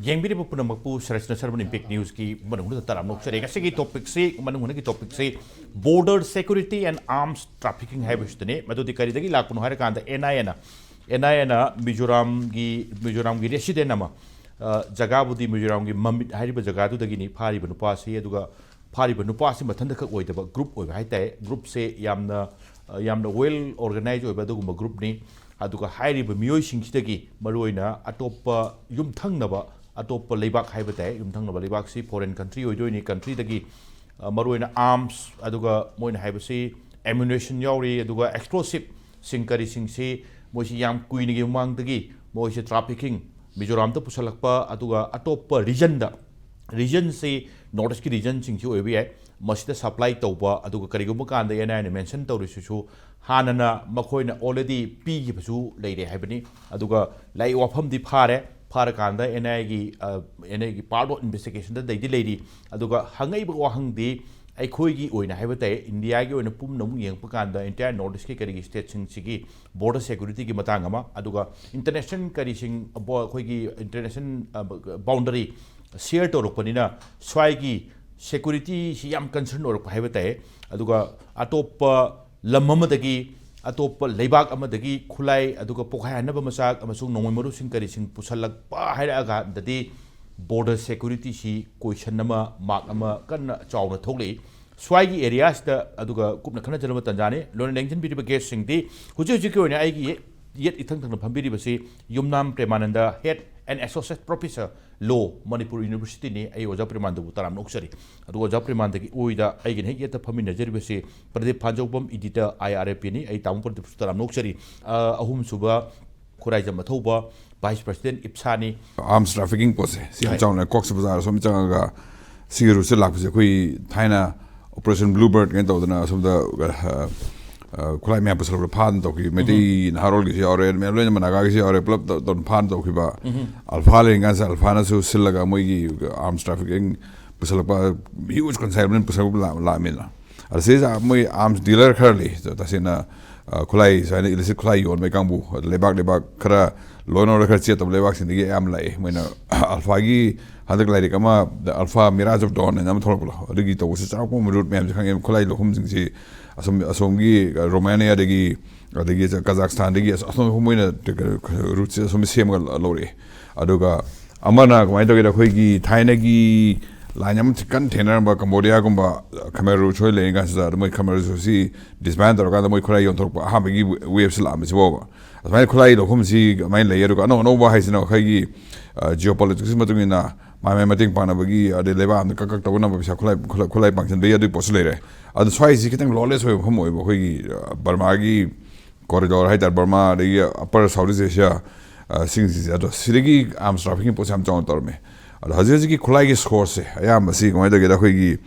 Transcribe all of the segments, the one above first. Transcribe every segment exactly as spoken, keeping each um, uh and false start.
ꯌꯦꯡꯕꯤꯔꯤꯕ ꯄꯨꯝꯅꯃꯛꯄꯨ ꯁꯔꯁꯅ ꯁꯔꯃꯟ ꯏꯝꯄꯦꯛ ꯅ꯭ꯌꯨꯁꯀꯤ ꯃꯅꯨꯡꯗ ꯇꯔꯥꯝꯅ ꯑꯣꯛꯆꯔꯤ꯫ ꯉꯁꯤꯒꯤ ꯇꯣꯄꯤꯛꯁꯤ, ꯃꯅꯨꯡ ꯍꯨꯠꯅꯒꯤ ꯇꯣꯄꯤꯛꯁꯤ, ꯕꯣꯔꯗꯔ ꯁꯦꯀ꯭ꯌꯨꯔꯤꯇꯤ ꯑꯦꯟ ꯑꯥꯔꯝꯁ ꯇ꯭ꯔꯥꯐꯤꯀꯤꯡ ꯍꯥꯏꯕꯁꯤꯗꯅꯤ꯫ ꯃꯗꯨꯗꯤ ꯀꯔꯤꯗꯒꯤ ꯂꯥꯛꯄꯅꯣ ꯍꯥꯏꯔꯀꯥꯟꯗ, ꯑꯦꯟ ꯑꯥꯏ ꯑꯦꯅ, ꯑꯦꯟ ꯑꯥꯏ ꯑꯦꯅ ꯃꯤꯖꯣꯔꯥꯝꯒꯤ, ꯃꯤꯖꯣꯔꯥꯝꯒꯤ ꯔꯦꯁꯤꯗꯦꯟ ꯑꯃ, ꯑ, ꯖꯒꯥꯕꯨꯗꯤ ꯃꯤꯖꯣꯔꯥꯝꯒꯤ ꯃꯃꯤꯠ ꯍꯥꯏꯔꯤꯕ ꯖꯒꯥꯗꯨꯗꯒꯤꯅꯤ ꯐꯥꯔꯤꯕ ꯅꯨꯄꯥꯁꯤ꯫ ꯑꯗꯨꯒ ꯐꯥꯔꯤꯕ ꯅꯨꯄꯥꯁꯤ ꯃꯊꯟꯇꯈꯛ ꯑꯣꯏꯗꯕ, ꯒ꯭ꯔꯨꯞ ꯑꯣꯏꯕ ꯍꯥꯏꯇꯥꯔꯦ꯫ ꯒ꯭ꯔꯨꯞꯁꯦ ꯌꯥꯝꯅ, ꯑ, ꯌꯥꯝꯅ ꯋꯦꯜ ꯑꯣꯔꯒꯅꯥꯏꯖ ꯑꯣꯏꯕ ꯑꯗꯨꯒꯨꯝꯕ ꯒ꯭ꯔꯨꯞꯅꯤ꯫ ꯑꯗꯨꯒ ꯍꯥꯏꯔꯤꯕ ꯃꯤꯑꯣꯏꯁꯤꯡꯁꯤꯗꯒꯤ ꯃꯔꯨꯑꯣꯏꯅ ꯑꯇꯣꯞꯄ ꯌꯨꯝꯊꯪꯅꯕ, ꯑꯇꯣꯞꯄ ꯂꯩꯕꯥꯛ ꯍꯥꯏꯕ ꯇꯥꯏ, ꯌꯨꯝꯊꯪꯅꯕ ꯂꯩꯕꯥꯛꯁꯤ ꯐꯣꯔꯦꯟ ꯀꯟꯇ꯭ꯔꯤ ꯑꯣꯏꯗꯣꯏꯅꯤ, ꯀꯟꯇ꯭ꯔꯤꯗꯒꯤ, ꯑ, ꯃꯔꯨꯑꯣꯏꯅ ꯑꯥꯔꯝꯁ, ꯑꯗꯨꯒ ꯃꯣꯏꯅ ꯍꯥꯏꯕꯁꯤ ꯑꯦꯃꯨꯅꯦꯁꯟ ꯌꯥꯎꯔꯤ, ꯑꯗꯨꯒ ꯑꯦꯛꯁꯄ꯭ꯂꯣꯁꯤꯞꯁꯤꯡ ꯀꯔꯤꯁꯤꯡꯁꯤ ꯃꯣꯏꯁꯤ ꯌꯥꯝ ꯀꯨꯏꯅꯒꯤ ꯃꯃꯥꯡꯗꯒꯤ ꯃꯣꯏꯁꯤ ꯇ꯭ꯔꯥꯐꯤꯀꯤꯡ ꯃꯤꯖꯣꯔꯥꯝꯗ ꯄꯨꯁꯜꯂꯛꯄ, ꯑꯗꯨꯒ ꯑꯇꯣꯞꯄ ꯔꯤꯖꯟꯗ, ꯔꯤꯖꯟꯁꯤ ꯅꯣꯔꯠ ꯏꯁꯀꯤ ꯔꯤꯖꯟꯁꯤꯡꯁꯤ ꯑꯣꯏꯕ ꯌꯥꯏ, ꯃꯁꯤꯗ ꯁꯄ꯭ꯂꯥꯏ ꯇꯧꯕ꯫ ꯑꯗꯨꯒ ꯀꯔꯤꯒꯨꯝꯕ ꯀꯥꯟꯗ ꯑꯦꯟ ꯑꯥꯏ ꯑꯦꯅ ꯃꯦꯟꯁꯟ ꯇꯧꯔꯤꯁꯤꯁꯨ ꯍꯥꯟꯅꯅ ꯃꯈꯣꯏꯅ ꯑꯣꯜꯔꯦꯗꯤ ꯄꯤꯈꯤꯕꯁꯨ ꯂꯩꯔꯦ ꯍꯥꯏꯕꯅꯤ꯫ ꯑꯗꯨꯒ ꯂꯥꯏꯔꯤꯛ ꯋꯥꯐꯝꯗꯤ ꯐꯥꯔꯦ, ꯐꯥꯔꯀꯥꯟꯗ ꯑꯦꯟ ꯑꯥꯏ ꯑꯦꯒꯤ, ꯑꯦꯟ ꯑꯥꯏ ꯑꯦꯒꯤ ꯄꯥꯔꯠ ꯑꯣꯐ ꯏꯟꯚꯦꯁꯇꯤꯒꯦꯁꯟꯗ ꯂꯩꯗꯤ ꯂꯩꯔꯤ꯫ ꯑꯗꯨꯒ ꯍꯪꯉꯛꯏꯕ ꯋꯥꯍꯪꯗꯤ ꯑꯩꯈꯣꯏꯒꯤ ꯑꯣꯏꯅ ꯍꯥꯏꯕ ꯇꯥꯏ, ꯏꯟꯗꯤꯌꯥꯒꯤ ꯑꯣꯏꯅ ꯄꯨꯝꯅꯃꯛ ꯌꯦꯡꯉꯛꯄ ꯀꯥꯟꯗ, ꯏꯟꯇꯤꯌꯥꯔ ꯅꯣꯔꯠ ꯏꯁꯀꯤ ꯀꯔꯤꯒꯤ ꯁ꯭ꯇꯦꯠꯁꯤꯡꯁꯤꯒꯤ ꯕꯣꯔꯗꯔ ꯁꯦꯀ꯭ꯌꯨꯔꯤꯇꯤꯒꯤ ꯃꯇꯥꯡ ꯑꯃ, ꯑꯗꯨꯒ ꯏꯟꯇꯔꯅꯦꯁꯅꯦꯜ ꯀꯔꯤꯁꯤꯡ, ꯕꯣ-, ꯑꯩꯈꯣꯏꯒꯤ ꯏꯟꯇꯔꯅꯦꯁꯅꯦꯜ, ꯑ, ꯕ-, ꯕꯥꯎꯟꯗꯔꯤ ꯁꯤꯌꯔ ꯇꯧꯔꯛꯄꯅꯤꯅ ꯁ꯭ꯋꯥꯏꯒꯤ ꯁꯦꯀ꯭ꯌꯨꯔꯤꯇꯤꯁꯤ ꯌꯥꯝ ꯀꯟꯁꯔꯟ ꯑꯣꯏꯔꯛꯄ ꯍꯥꯏꯕ ꯇꯥꯏ꯫ ꯑꯗꯨꯒ ꯑꯇꯣꯞꯄ ꯂꯝ ꯑꯃꯗꯒꯤ, ꯑꯇꯣꯞꯄ ꯂꯩꯕꯥꯛ ꯑꯃꯗꯒꯤ ꯈꯨꯠꯂꯥꯏ, ꯑꯗꯨꯒ ꯄꯣꯠꯈꯥꯏ ꯍꯟꯅꯕ ꯃꯆꯥꯛ ꯑꯃꯁꯨꯡ ꯅꯣꯡꯃꯩ ꯃꯔꯨꯁꯤꯡ ꯀꯔꯤꯁꯤꯡ ꯄꯨꯁꯜꯂꯛꯄ ꯍꯥꯏꯔꯛꯑꯀꯥꯟꯗꯗꯤ ꯕꯣꯔꯗꯔ ꯁꯦꯀ꯭ꯌꯨꯔꯤꯇꯤꯁꯤ ꯀꯣꯏꯁꯟ ꯑꯃ, ꯃꯥꯔꯛ ꯑꯃ ꯀꯟꯅ ꯆꯥꯎꯅ ꯊꯣꯛꯂꯛꯏ꯫ ꯁ꯭ꯋꯥꯏꯒꯤ ꯑꯦꯔꯤꯌꯥꯁꯤꯗ ꯑꯗꯨꯒ ꯀꯨꯞꯅ ꯈꯟꯅꯖꯅꯕ ꯇꯥꯟꯖꯥꯅꯤ꯫ ꯂꯣꯏꯅ ꯂꯦꯡꯁꯤꯟꯕꯤꯔꯤꯕ ꯒꯦꯁꯁꯤꯡꯗꯤ ꯍꯧꯖꯤꯛ ꯍꯧꯖꯤꯛꯀꯤ ꯑꯣꯏꯅ ꯑꯩꯒꯤ ꯌꯦꯠ, ꯌꯦꯠ ꯏꯊꯪ ꯊꯪꯅ ꯐꯝꯕꯤꯔꯤꯕꯁꯤ ꯌꯨꯝꯅꯥꯝ ꯄ꯭ꯔꯦꯃꯥꯅꯟꯗ, ꯍꯦꯗ ꯑꯦꯟ ꯑꯦꯁꯣꯁꯤꯌꯦꯠ ꯄ꯭ꯔꯣꯐꯦꯁꯔ, ꯂꯣ, ꯃꯅꯤꯄꯨꯔ ꯌꯨꯅꯤꯚꯔꯁꯤꯇꯤꯅꯤ꯫ ꯑꯩ ꯑꯣꯖꯥ ꯄ꯭ꯔꯦꯃꯥꯅꯟꯗꯕꯨ ꯇꯔꯥꯝꯅ ꯑꯣꯛꯆꯔꯤ꯫ ꯑꯗꯨꯒ ꯑꯣꯖꯥ ꯄ꯭ꯔꯦꯃꯥꯅꯟꯗꯒꯤ ꯑꯣꯏꯗ ꯑꯩꯒꯤꯅ ꯍꯦꯛ ꯌꯦꯠꯇ ꯐꯝꯃꯤꯟꯅꯖꯔꯤꯕꯁꯤ ꯄ꯭ꯔꯗꯤꯞ ꯐꯥꯟꯖꯧꯕꯝ, ꯏꯗꯤꯇꯔ, ꯑꯥꯏ ꯑꯥꯔ ꯑꯦꯐ ꯄꯤꯅꯤ꯫ ꯑꯩ ꯇꯥꯃꯣ ꯄ꯭ꯔꯗꯤꯞꯁꯨ ꯇꯔꯥꯝꯅ ꯑꯣꯛꯆꯔꯤ꯫ ꯑ, ꯑꯍꯨꯝꯁꯨꯕ ꯈꯨꯔꯥꯏꯖꯝ ꯑꯊꯧꯕ, ꯚꯥꯏꯁ ꯄ꯭ꯔꯁꯤꯗꯦꯟꯠ ꯏꯞꯁꯥꯅꯤ꯫ ꯑꯥꯔꯝꯁ ꯇ꯭ꯔꯥꯐꯤꯀꯤꯡ ꯄꯣꯠꯁꯦ ꯁꯤ ꯌꯥꯝ ꯍꯣꯏ꯫ ꯆꯥꯎꯅ ꯀꯣꯛꯁ ꯕꯖꯥꯔ ꯑꯁꯣꯝ ꯆꯪꯉꯒ ꯁꯤꯒꯤ ꯔꯨꯠꯁꯦ ꯂꯥꯛꯄꯁꯦ ꯑꯩꯈꯣꯏ ꯊꯥꯏꯅ ꯑꯣꯄꯔꯦꯁꯟ ꯕ꯭ꯂꯨ ꯕꯔꯗ ꯀꯥꯏꯅ ꯇꯧꯗꯅ ꯑꯁꯣꯝꯗ, ꯑ, ꯑ, ꯈꯨꯠꯂꯥꯏ ꯃꯌꯥꯝ ꯄꯨꯁꯜꯂꯛꯄꯗ ꯐꯥꯗꯅ ꯇꯧꯈꯤ꯫ ꯃꯩꯇꯩ ꯅꯍꯥꯔꯣꯜꯒꯤꯁꯨ ꯌꯥꯎꯔꯦ, ꯃꯌꯥꯝ ꯂꯣꯏꯅ ꯃꯅꯥꯒꯥꯒꯤꯁꯨ ꯌꯥꯎꯔꯦ, ꯄꯨꯂꯞ ꯇꯧ-, ꯇꯧꯗꯅ ꯐꯥꯗꯅ ꯇꯧꯈꯤꯕ꯫ ꯑꯜꯐꯥ ꯂꯩꯔꯤꯉꯥꯟꯁꯤꯗ ꯑꯜꯐꯥꯅꯁꯨ ꯁꯤꯜꯂꯒ ꯃꯣꯏꯒꯤ ꯑꯥꯔꯝꯁ ꯇ꯭ꯔꯥꯐꯤꯀꯤꯡ ꯄꯨꯁꯜꯂꯛꯄ, ꯍ꯭ꯌꯨꯖ ꯀꯟꯁꯥꯏꯟꯃꯦꯟ ꯄꯨꯁꯜꯂꯛꯄ ꯂꯥꯛ-, ꯂꯥꯛꯑꯃꯤꯅ꯫ ꯑꯗ ꯁꯤꯗꯩꯁꯤꯗ ꯃꯣꯏ ꯑꯥꯔꯝꯁ ꯗꯤꯂꯔ ꯈꯔ ꯂꯩ, ꯇꯁꯦꯡꯅ ꯑ, ꯈꯨꯠꯂꯥꯏ, ꯁꯨꯃꯥꯏꯅ illicit ꯈꯨꯠꯂꯥꯏ ꯌꯣꯟꯕꯒꯤ ꯀꯥꯡꯕꯨ, ꯑꯗ ꯂꯩꯕꯥꯛ, ꯂꯩꯕꯥꯛ ꯈꯔ law and order ꯈꯔ ꯆꯦꯠꯇꯕ ꯂꯩꯕꯥꯛꯁꯤꯡꯗꯒꯤ ꯑꯌꯥꯝꯕ ꯂꯥꯛꯑꯦ꯫ ꯃꯣꯏꯅ ꯑꯜꯐꯥꯒꯤ ꯍꯟꯗꯛ ꯂꯥꯏꯔꯤꯛ ꯑꯃ, The Alpha Mirage of Dawn ꯍꯥꯏꯅ ꯑꯃ ꯊꯣꯛꯂꯛꯄꯗꯣ, ꯑꯗꯨꯒꯤ ꯇꯧꯕꯁꯦ ꯆꯥꯎꯔꯥꯛꯄ ꯑꯃ route ꯃꯌꯥꯝꯁꯦ ꯈꯪꯉꯦ꯫ ꯈꯨꯠꯂꯥꯏ ꯂꯧꯐꯝꯁꯤꯡꯁꯤ ꯑꯁꯣꯝ, ꯑꯁꯣꯝꯒꯤ ꯔꯣꯃꯥꯅꯤꯌꯥꯗꯒꯤ, ꯑꯗꯒꯤ ꯀꯖꯥꯛꯁꯇꯥꯟꯗꯒꯤ ꯑꯁ-, ꯑꯁꯣꯝ ꯃꯣꯏꯅ routeꯁꯦ ꯑꯁꯣꯝ ꯁꯦꯝꯃꯒ ꯂꯧꯔꯛꯑꯦ꯫ ꯑꯗꯨꯒ ꯑꯃꯅ ꯀꯃꯥꯏꯅ ꯇꯧꯒꯦꯗ, ꯑꯩꯈꯣꯏꯒꯤ ꯊꯥꯏꯅꯒꯤ line ꯑꯃ ꯀꯟꯅ ꯊꯦꯡꯅꯔꯝꯕ ꯀꯝꯕꯣꯗꯤꯌꯥꯒꯨꯝꯕ, ꯈꯃꯦꯔ ꯔꯨꯁ ꯍꯣꯏ ꯂꯩꯔꯤ ꯀꯥꯟꯁꯤꯗ, ꯑꯗꯨ ꯃꯣꯏ ꯈꯃꯦꯔ ꯔꯨꯁ ꯍꯣꯏꯁꯤ disband ꯇꯧꯔꯀꯥꯟꯗ ꯃꯣꯏ ꯈꯨꯠꯂꯥꯏ ꯌꯣꯟꯊꯣꯔꯛꯄ ꯑꯍꯥꯟꯕꯒꯤ waveꯁꯤ ꯂꯥꯛꯑꯝꯃꯤ ꯁꯤꯐꯥꯎꯕ꯫ ꯑꯗꯨꯃꯥꯏꯅ ꯈꯨꯠꯂꯥꯏ ꯂꯧꯐꯝꯁꯤ ꯑꯗꯨꯃꯥꯏꯅ ꯂꯩ꯫ ꯑꯗꯨꯒ ꯑꯅꯧ ꯑꯅꯧꯕ ꯍꯥꯏꯁꯤꯅ ꯑꯩꯈꯣꯏꯒꯤ, ꯑ, geopoliticsꯀꯤ ꯃꯇꯨꯡ ꯏꯟꯅ ꯃꯥꯏ ꯃꯥꯏ ꯃꯇꯦꯡ ꯄꯥꯡꯅꯕꯒꯤ, ꯑꯗꯩ ꯂꯩꯕꯥꯛ ꯑꯃꯗ ꯀꯛ ꯀꯛ ꯇꯧꯅꯕ ꯄꯩꯁꯥ ꯈꯨꯠꯂꯥꯏ, ꯈꯨꯠꯂꯥꯏ, ꯈꯨꯠꯂꯥꯏ ꯄꯥꯡꯁꯤꯟꯕꯒꯤ ꯑꯗꯨꯒꯤ ꯄꯣꯠꯁꯨ ꯂꯩꯔꯦ꯫ ꯑꯗꯨ ꯁ꯭ꯋꯥꯏꯁꯤ ꯈꯤꯇꯪ lawless ꯑꯣꯏꯕ ꯃꯐꯝ ꯑꯣꯏꯕ, ꯑꯩꯈꯣꯏꯒꯤ, ꯑ, ꯕꯔꯃꯥꯒꯤ corridor ꯍꯥꯏꯇꯥꯔꯦ, ꯕꯔꯃꯥ ꯑꯗꯒꯤ Upper Southeast Asia, ꯑ, ꯁꯤꯡꯁꯤꯁꯦ꯫ ꯑꯗꯣ ꯁꯤꯗꯒꯤ arms traffickingꯒꯤ ꯄꯣꯠꯁꯦ ꯌꯥꯝ ꯆꯥꯎꯅ ꯇꯧꯔꯝꯃꯦ꯫ ꯑꯗꯣ ꯍꯧꯖꯤꯛ ꯍꯧꯖꯤꯛꯀꯤ ꯈꯨꯠꯂꯥꯏꯒꯤ sourceꯁꯦ ꯑꯌꯥꯝꯕꯁꯤ ꯀꯃꯥꯏꯅ ꯇꯧꯒꯦꯗ, ꯑꯩꯈꯣꯏꯒꯤ,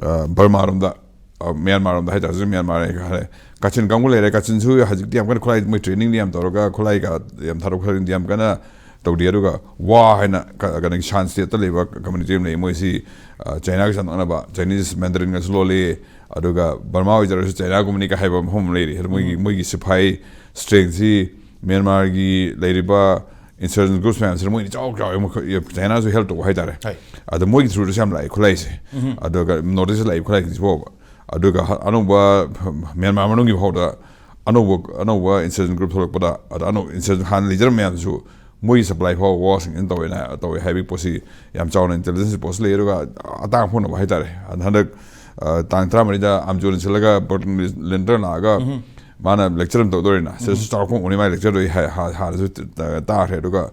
ꯑ, ꯕꯔꯃꯥꯔꯣꯝꯗ, ꯑ, ꯃ꯭ꯌꯥꯟꯃꯥꯔꯔꯣꯝꯗ ꯍꯥꯏꯇꯥꯔꯦ, ꯍꯧꯖꯤꯛ ꯃ꯭ꯌꯥꯟꯃꯥꯔ ꯍꯥꯏꯔꯦ, ꯀꯥꯆꯤꯟ ꯀꯥꯡꯕꯨ ꯂꯩꯔꯦ꯫ ꯀꯥꯆꯤꯟꯁꯨ ꯍꯧꯖꯤꯛꯇꯤ ꯌꯥꯝ ꯀꯟꯅ ꯈꯨꯠꯂꯥꯏ, ꯃꯣꯏ trainingꯗꯤ ꯌꯥꯝ ꯇꯧꯔꯒ ꯈꯨꯠꯂꯥꯏꯒ ꯌꯥꯝ ꯊꯥꯗꯣꯛ ꯊꯥꯖꯤꯟꯗꯤ ꯌꯥꯝ ꯀꯟꯅ ꯇꯧꯗꯦ꯫ ꯑꯗꯨꯒ ꯋꯥ ꯍꯥꯏꯅ ꯀ-, ꯀꯩꯅꯣꯒꯤ ꯁꯥꯟ state ꯂꯩꯕ community ꯑꯃ ꯂꯩ, ꯃꯣꯏꯁꯤ, ꯑ, ꯆꯥꯏꯅꯥꯒ ꯆꯥꯟꯅꯅꯕ Chinese Mandarinꯒꯁꯨ ꯂꯣꯜꯂꯤ꯫ ꯑꯗꯨꯒ ꯕꯔꯃꯥ ꯑꯣꯏꯖꯔꯒꯁꯨ ꯆꯥꯏꯅꯥꯒꯨꯝꯕꯅꯤꯒ ꯍꯥꯏꯕ ꯃꯐꯝ ꯑꯃ ꯂꯩꯔꯤ꯫ ꯑꯗꯨ ꯃꯣꯏꯒꯤ, ꯎꯝ꯫ ꯃꯣꯏꯒꯤ ꯁꯤꯐꯥꯏ strengthꯁꯤ ꯃ꯭ꯌꯥꯟꯃꯥꯔꯒꯤ ꯂꯩꯔꯤꯕ insurgent groups ꯃꯌꯥꯝꯁꯤꯅ ꯃꯣꯏꯅ ꯏꯆꯥꯎ ꯆꯥꯎꯋꯦ, ꯃꯈꯣꯏ, ꯆꯥꯏꯅꯥꯁꯨ help ꯇꯧꯕ ꯍꯥꯏꯇꯥꯔꯦ꯫ ꯍꯣꯏ꯫ ꯑꯗꯣ ꯃꯣꯏꯒꯤ throughꯗꯁꯨ ꯌꯥꯝ ꯂꯥꯛꯑꯦ ꯈꯨꯠꯂꯥꯏꯁꯦ꯫ ꯎꯝ꯫ ꯑꯗꯨꯒ North Eastꯇ ꯂꯥꯛꯏ ꯈꯨꯠꯂꯥꯏꯁꯤꯡꯁꯤ ꯐꯥꯎꯕ꯫ ꯑꯗꯨꯒ ꯍ-, ꯑꯅꯧꯕ ꯃ꯭ꯌꯥꯟꯃꯥꯔ ꯃꯅꯨꯡꯒꯤ ꯐꯥꯎꯗ ꯑꯅꯧꯕ, ꯑꯅꯧꯕ insurgent group ꯊꯣꯛꯂꯛꯄꯗ, ꯑꯗ ꯑꯅꯧꯕ insurgent ꯍꯥꯟꯅ ꯂꯩꯖꯔꯝꯕ ꯃꯌꯥꯝꯗꯨꯁꯨ ꯃꯣꯏꯒꯤ supply ꯐꯥꯎꯕ ꯋꯥꯁꯤꯡ ꯇꯧꯋꯦꯅ, ꯇꯧꯋꯦ ꯍꯥꯏꯕꯒꯤ ꯄꯣꯠꯁꯤ ꯌꯥꯝ ꯆꯥꯎꯅ intelligence reportꯁꯨ ꯂꯩ꯫ ꯑꯗꯨꯒ ꯑꯇꯥꯡꯕ ꯐꯣꯡꯅꯕ ꯍꯥꯏꯇꯥꯔꯦ꯫ ꯑꯗ ꯍꯟꯗꯛ, ꯑ, ꯇꯥꯡ ꯇꯔꯥꯃꯔꯤꯗ ꯑꯝꯖꯣꯟ ꯁꯤꯜꯂꯒ ꯕꯔꯇꯟ ꯂꯤꯟꯇꯔ ꯂꯥꯛꯑꯒ ꯎꯝ꯫ ꯃꯥꯅ lecture ꯑꯃ ꯇꯧꯗꯣꯏꯅ, ꯎꯝ꯫ ꯁꯤꯗꯁꯨ ꯆꯥꯎꯔꯥꯛꯄ ꯑꯃ ꯎꯅꯤ꯫ ꯃꯥꯒꯤ lectureꯗꯣ ꯑꯩ ꯍꯥ-, ꯍꯥ-, ꯍꯥꯟꯅꯁꯨ ꯇ-, ꯇꯥꯈ꯭ꯔꯦ꯫ ꯑꯗꯨꯒ,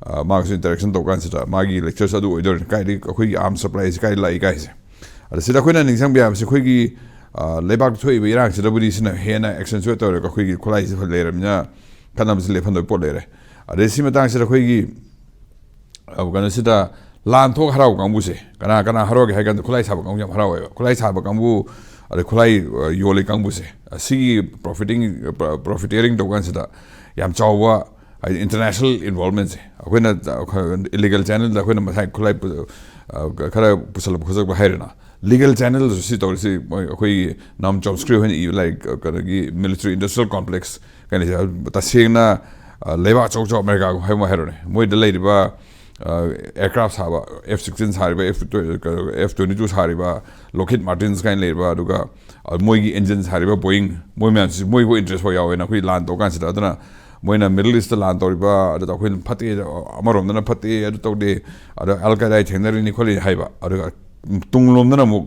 ꯑ, ꯃꯥꯒꯁꯨ interaction ꯇꯧꯕ ꯀꯥꯟꯁꯤꯗ ꯃꯥꯒꯤ lectureꯁꯨ ꯑꯗꯨ ꯑꯣꯏꯗꯣꯏꯅꯤ, ꯀꯥꯏꯗꯒꯤ ꯑꯩꯈꯣꯏꯒꯤ arms supplyꯁꯤ ꯀꯥꯏꯗ ꯂꯥꯛꯏ ꯀꯥꯏꯁꯦ꯫ ꯑꯗ ꯁꯤꯗ ꯑꯩꯈꯣꯏꯅ ꯅꯤꯡꯁꯤꯡꯕ ꯌꯥꯕꯁꯤ ꯑꯩꯈꯣꯏꯒꯤ, ꯑ, ꯂꯩꯕꯥꯛꯇ ꯊꯣꯛꯏꯕ ꯏꯔꯥꯡꯁꯤꯗꯕꯨꯗꯤ ꯁꯤꯅ ꯍꯦꯟꯅ accentuate ꯇꯧꯔꯒ ꯑꯩꯈꯣꯏꯒꯤ ꯈꯨꯠꯂꯥꯏꯁꯤ ꯂꯩꯔꯕꯅꯤꯅ ꯈꯠꯅꯕꯁꯤ ꯂꯦꯞꯍꯟꯗꯕ ꯄꯣꯠ ꯂꯩꯔꯦ꯫ ꯑꯗꯩ ꯁꯤ ꯃꯇꯥꯡꯁꯤꯗ ꯑꯩꯈꯣꯏꯒꯤ, ꯑ, ꯀꯩꯅꯣꯁꯤꯗ ꯂꯥꯟ ꯊꯣꯛ ꯍꯔꯥꯎꯕ ꯀꯥꯡꯕꯨꯁꯦ ꯀꯅꯥ ꯀꯅꯥ ꯍꯔꯥꯎꯒꯦ ꯍꯥꯏ ꯀꯥꯟꯗ ꯈꯨꯠꯂꯥꯏ ꯁꯥꯕ ꯀꯥꯡꯕꯨ ꯌꯥꯝ ꯍꯔꯥꯎꯋꯦꯕ꯫ ꯈꯨꯠꯂꯥꯏ ꯁꯥꯕ ꯀꯥꯡꯕꯨ, ꯑꯗꯩ ꯈꯨꯠꯂꯥꯏ, ꯑ, ꯌꯣꯜꯂꯤ ꯀꯥꯡꯕꯨꯁꯦ, ꯑ, ꯁꯤꯒꯤ profiting, ꯑ, pro-, profiteering ꯇꯧꯕ ꯀꯥꯟꯁꯤꯗ ꯌꯥꯝ ꯆꯥꯎꯕ, ꯍꯥꯏꯗꯤ international involvementꯁꯦ ꯑꯩꯈꯣꯏꯅ, ꯑ, ꯈ-, illegal channelꯗ ꯑꯩꯈꯣꯏꯅ ꯃꯁꯥꯒꯤ ꯈꯨꯠꯂꯥꯏ ꯄꯨ-, ꯑ, ꯈꯔ ꯄꯨꯁꯜꯂꯛꯄ ꯈꯣꯠꯆꯜꯂꯛꯄ ꯍꯥꯏꯔꯦꯅ, Legal channel ꯁꯤ ꯇꯧꯔꯤꯁꯤ ꯃꯣꯏ ꯑꯩꯈꯣꯏꯒꯤ ꯅꯝ ꯆꯣꯝꯁꯀꯤ ꯍꯣꯏꯅ ꯏꯕ ꯂꯥꯏꯔꯤꯛ, ꯀꯩꯅꯣꯒꯤ military industrial complex ꯀꯩꯅꯣꯁꯦ, ꯇꯁꯦꯡꯅ, ꯑ, ꯂꯩꯕꯥꯛ ꯑꯆꯧ ꯑꯆꯧꯕ ꯑꯃꯦꯔꯤꯀꯥꯒꯨꯝꯕ ꯍꯥꯏꯕ ꯑꯃ ꯍꯥꯏꯔꯣꯅꯦ, ꯃꯣꯏꯗ ꯂꯩꯔꯤꯕ, ꯑ, aircraft ꯁꯥꯕ, F sixteen ꯁꯥꯔꯤꯕ, F, F twenty two ꯁꯥꯔꯤꯕ, Lockheed Martins ꯀꯥꯏꯅ ꯂꯩꯔꯤꯕ, ꯑꯗꯨꯒ, ꯑ, ꯃꯣꯏꯒꯤ engine ꯁꯥꯔꯤꯕ Boeing, ꯃꯣꯏ ꯃꯌꯥꯝꯁꯤ ꯃꯣꯏꯕꯨ interest ꯐꯥꯎ ꯌꯥꯎꯋꯦꯅ ꯑꯩꯈꯣꯏ ꯂꯥꯟ ꯇꯧ ꯀꯥꯟꯁꯤꯗ꯫ ꯑꯗꯨꯅ ꯃꯣꯏꯅ Middle East ꯂꯥꯟ ꯇꯧꯔꯤꯕ, ꯑꯗꯨꯗ ꯑꯩꯈꯣꯏꯅ ꯐꯠꯇꯦ, ꯑꯃꯔꯣꯝꯗꯅ ꯐꯠꯇꯦ, ꯑꯗꯨ ꯇꯧꯗꯦ, ꯑꯗ ꯑꯜ ꯀꯥꯏꯗꯥ ꯊꯦꯡꯅꯔꯤꯅꯤ ꯈꯣꯠꯂꯤ ꯍꯥꯏꯕ, ꯑꯗꯨꯒ ꯇꯨꯡꯂꯣꯝꯗꯅ ꯑꯃꯨꯛ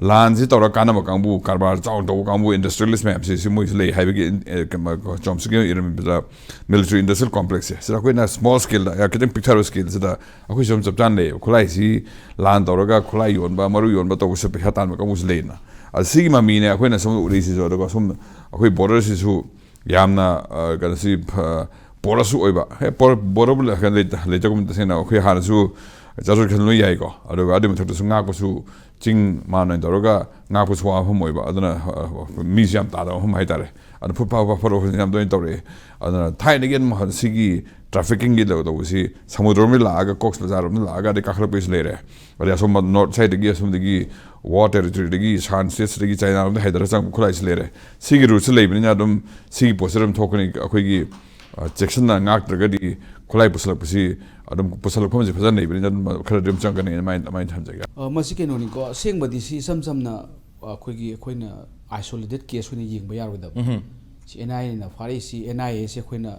ꯂꯥꯟꯁꯤ ꯇꯧꯔꯒ ꯀꯥꯟꯅꯕ ꯀꯥꯡꯕꯨ, ꯀꯔꯕꯥꯔ ꯆꯥꯎꯅ ꯇꯧꯕ ꯀꯥꯡꯕꯨ, industrialist ꯃꯌꯥꯝꯁꯤ, ꯁꯤ ꯃꯣꯏꯁꯨ ꯂꯩ ꯍꯥꯏꯕꯒꯤ, ꯑꯦ, ꯀꯩꯅꯣ, ꯆꯣꯝꯁꯀꯤ ꯏꯔꯝꯃꯤꯕꯗ military industrial complexꯁꯦ, ꯁꯤꯗ ꯑꯩꯈꯣꯏꯅ small scaleꯗ, ꯌꯥꯝ ꯈꯤꯇꯪ ꯄꯤꯛꯊꯕ scaleꯁꯤꯗ ꯑꯩꯈꯣꯏꯁꯨ ꯑꯗꯨꯝ ꯆꯞ ꯆꯥꯅ ꯂꯩꯌꯦꯕ꯫ ꯈꯨꯠꯂꯥꯏꯁꯤ ꯂꯥꯟ ꯇꯧꯔꯒ ꯈꯨꯠꯂꯥꯏ ꯌꯣꯟꯕ, ꯃꯔꯨ ꯌꯣꯟꯕ ꯇꯧꯕꯁꯦ ꯄꯩꯁꯥ ꯇꯥꯟꯕ ꯀꯥꯡꯕꯨꯁꯨ ꯂꯩꯗꯅ꯫ ꯑꯗ ꯁꯤꯒꯤ ꯃꯃꯤꯅꯦ ꯑꯩꯈꯣꯏꯅ ꯁꯨꯝ ꯎꯔꯤꯁꯤꯁꯨ꯫ ꯑꯗꯨꯒ ꯁꯨꯝ ꯑꯩꯈꯣꯏ borderꯁꯤꯁꯨ ꯌꯥꯝꯅ, ꯑ, ꯀꯩꯅꯣꯁꯤ, ꯑ, porous ꯑꯣꯏꯕ, ꯍꯦ, porous, borderꯕꯨ ꯂꯩ-, ꯂꯩꯇ-, ꯂꯩꯇꯒꯨꯝ, ꯇꯁꯦꯡꯅ ꯑꯩꯈꯣꯏ ꯍꯥꯟꯅꯁꯨ ꯆꯠꯊꯣꯛ ꯆꯠꯁꯤꯟ ꯂꯣꯏ ꯌꯥꯏꯀꯣ꯫ ꯑꯗꯨꯒ ꯑꯗꯨꯒꯤ ꯃꯊꯛꯇꯁꯨ ꯉꯥꯛꯄꯁꯨ ꯆꯤꯡ ꯃꯥꯟ ꯑꯣꯏꯅ ꯇꯧꯔꯒ ꯉꯥꯛꯄꯁꯨ ꯋꯥꯕ ꯃꯐꯝ ꯑꯣꯏꯕ꯫ ꯑꯗꯨꯅ, ꯑ, ꯃꯤꯁꯨ ꯌꯥꯝ ꯇꯥꯗꯕ ꯃꯐꯝ ꯍꯥꯏꯇꯥꯔꯦ꯫ ꯑꯗꯨꯅ ꯐꯨꯠ ꯐꯥ ꯐꯥ ꯐꯥ ꯌꯥꯝ ꯇꯣꯏꯅ ꯇꯧꯔꯛꯑꯦ꯫ ꯑꯗꯨꯅ ꯊꯥꯏꯅꯗꯒꯤ ꯑꯗꯨꯝ ꯁꯤꯒꯤ traffickingꯒꯤ ꯇꯧ-, ꯇꯧꯕꯁꯤ ꯁꯃꯨꯗ꯭ꯔ ꯔꯣꯝꯗꯒꯤ ꯂꯥꯛꯑꯒ, ꯀꯣꯛꯁ ꯕꯖꯥꯔ ꯔꯣꯝꯗ ꯂꯥꯛꯑꯒ ꯑꯗꯩ ꯀꯥꯈꯠꯂꯛꯄꯒꯤꯁꯨ ꯂꯩꯔꯦ꯫ ꯑꯗꯩ ꯑꯁꯣꯝ north sideꯗꯒꯤ, ꯑꯁꯣꯝꯗꯒꯤ War territoryꯗꯒꯤ, Shan stateꯁꯤꯗꯒꯤ, ꯆꯥꯏꯅꯥꯔꯣꯝꯗ ꯍꯥꯏꯊꯔ ꯆꯪꯕ ꯈꯨꯠꯂꯥꯏꯁꯤ ꯂꯩꯔꯦ꯫ ꯁꯤꯒꯤ routeꯁꯤ ꯂꯩꯕꯅꯤꯅ ꯑꯗꯨꯝ ꯁꯤꯒꯤ ꯄꯣꯠꯁꯤ ꯑꯗꯨꯝ ꯊꯣꯛꯀꯅꯤ꯫ ꯑꯩꯈꯣꯏꯒꯤ, ꯑ, ꯆꯦꯛꯁꯤꯟꯅ ꯉꯥꯛꯇ꯭ꯔꯒꯗꯤ ꯈꯨꯠꯂꯥꯏ ꯄꯨꯁꯜꯂꯛꯄꯁꯤ ꯑꯗꯨꯝ, ꯄꯨꯁꯜꯂꯛꯐꯝꯁꯤ ꯐꯖꯅ ꯂꯩꯕꯅꯤꯅ ꯑꯗꯨꯝ ꯈꯔꯗꯤ ꯑꯗꯨꯝ ꯆꯪꯒꯅꯤ, ꯑꯗꯨꯃꯥꯏꯅ, ꯑꯗꯨꯃꯥꯏꯅ ꯊꯝꯖꯒꯦ꯫ ꯑ, ꯃꯁꯤ ꯀꯩꯅꯣꯅꯤꯀꯣ, ꯑꯁꯦꯡꯕꯗꯤ ꯁꯤ ꯏꯁꯝ ꯁꯝꯅ ꯑꯩꯈꯣꯏꯒꯤ, ꯑꯩꯈꯣꯏꯅ isolated case ꯑꯣꯏꯅ ꯌꯦꯡꯕ ꯌꯥꯔꯣꯏꯗꯕ꯫ ꯎꯝꯍꯨꯝ꯫ ꯁꯤ NIAꯅ ꯐꯥꯔꯛꯏꯁꯤ, NIAꯁꯤ ꯑꯩꯈꯣꯏꯅ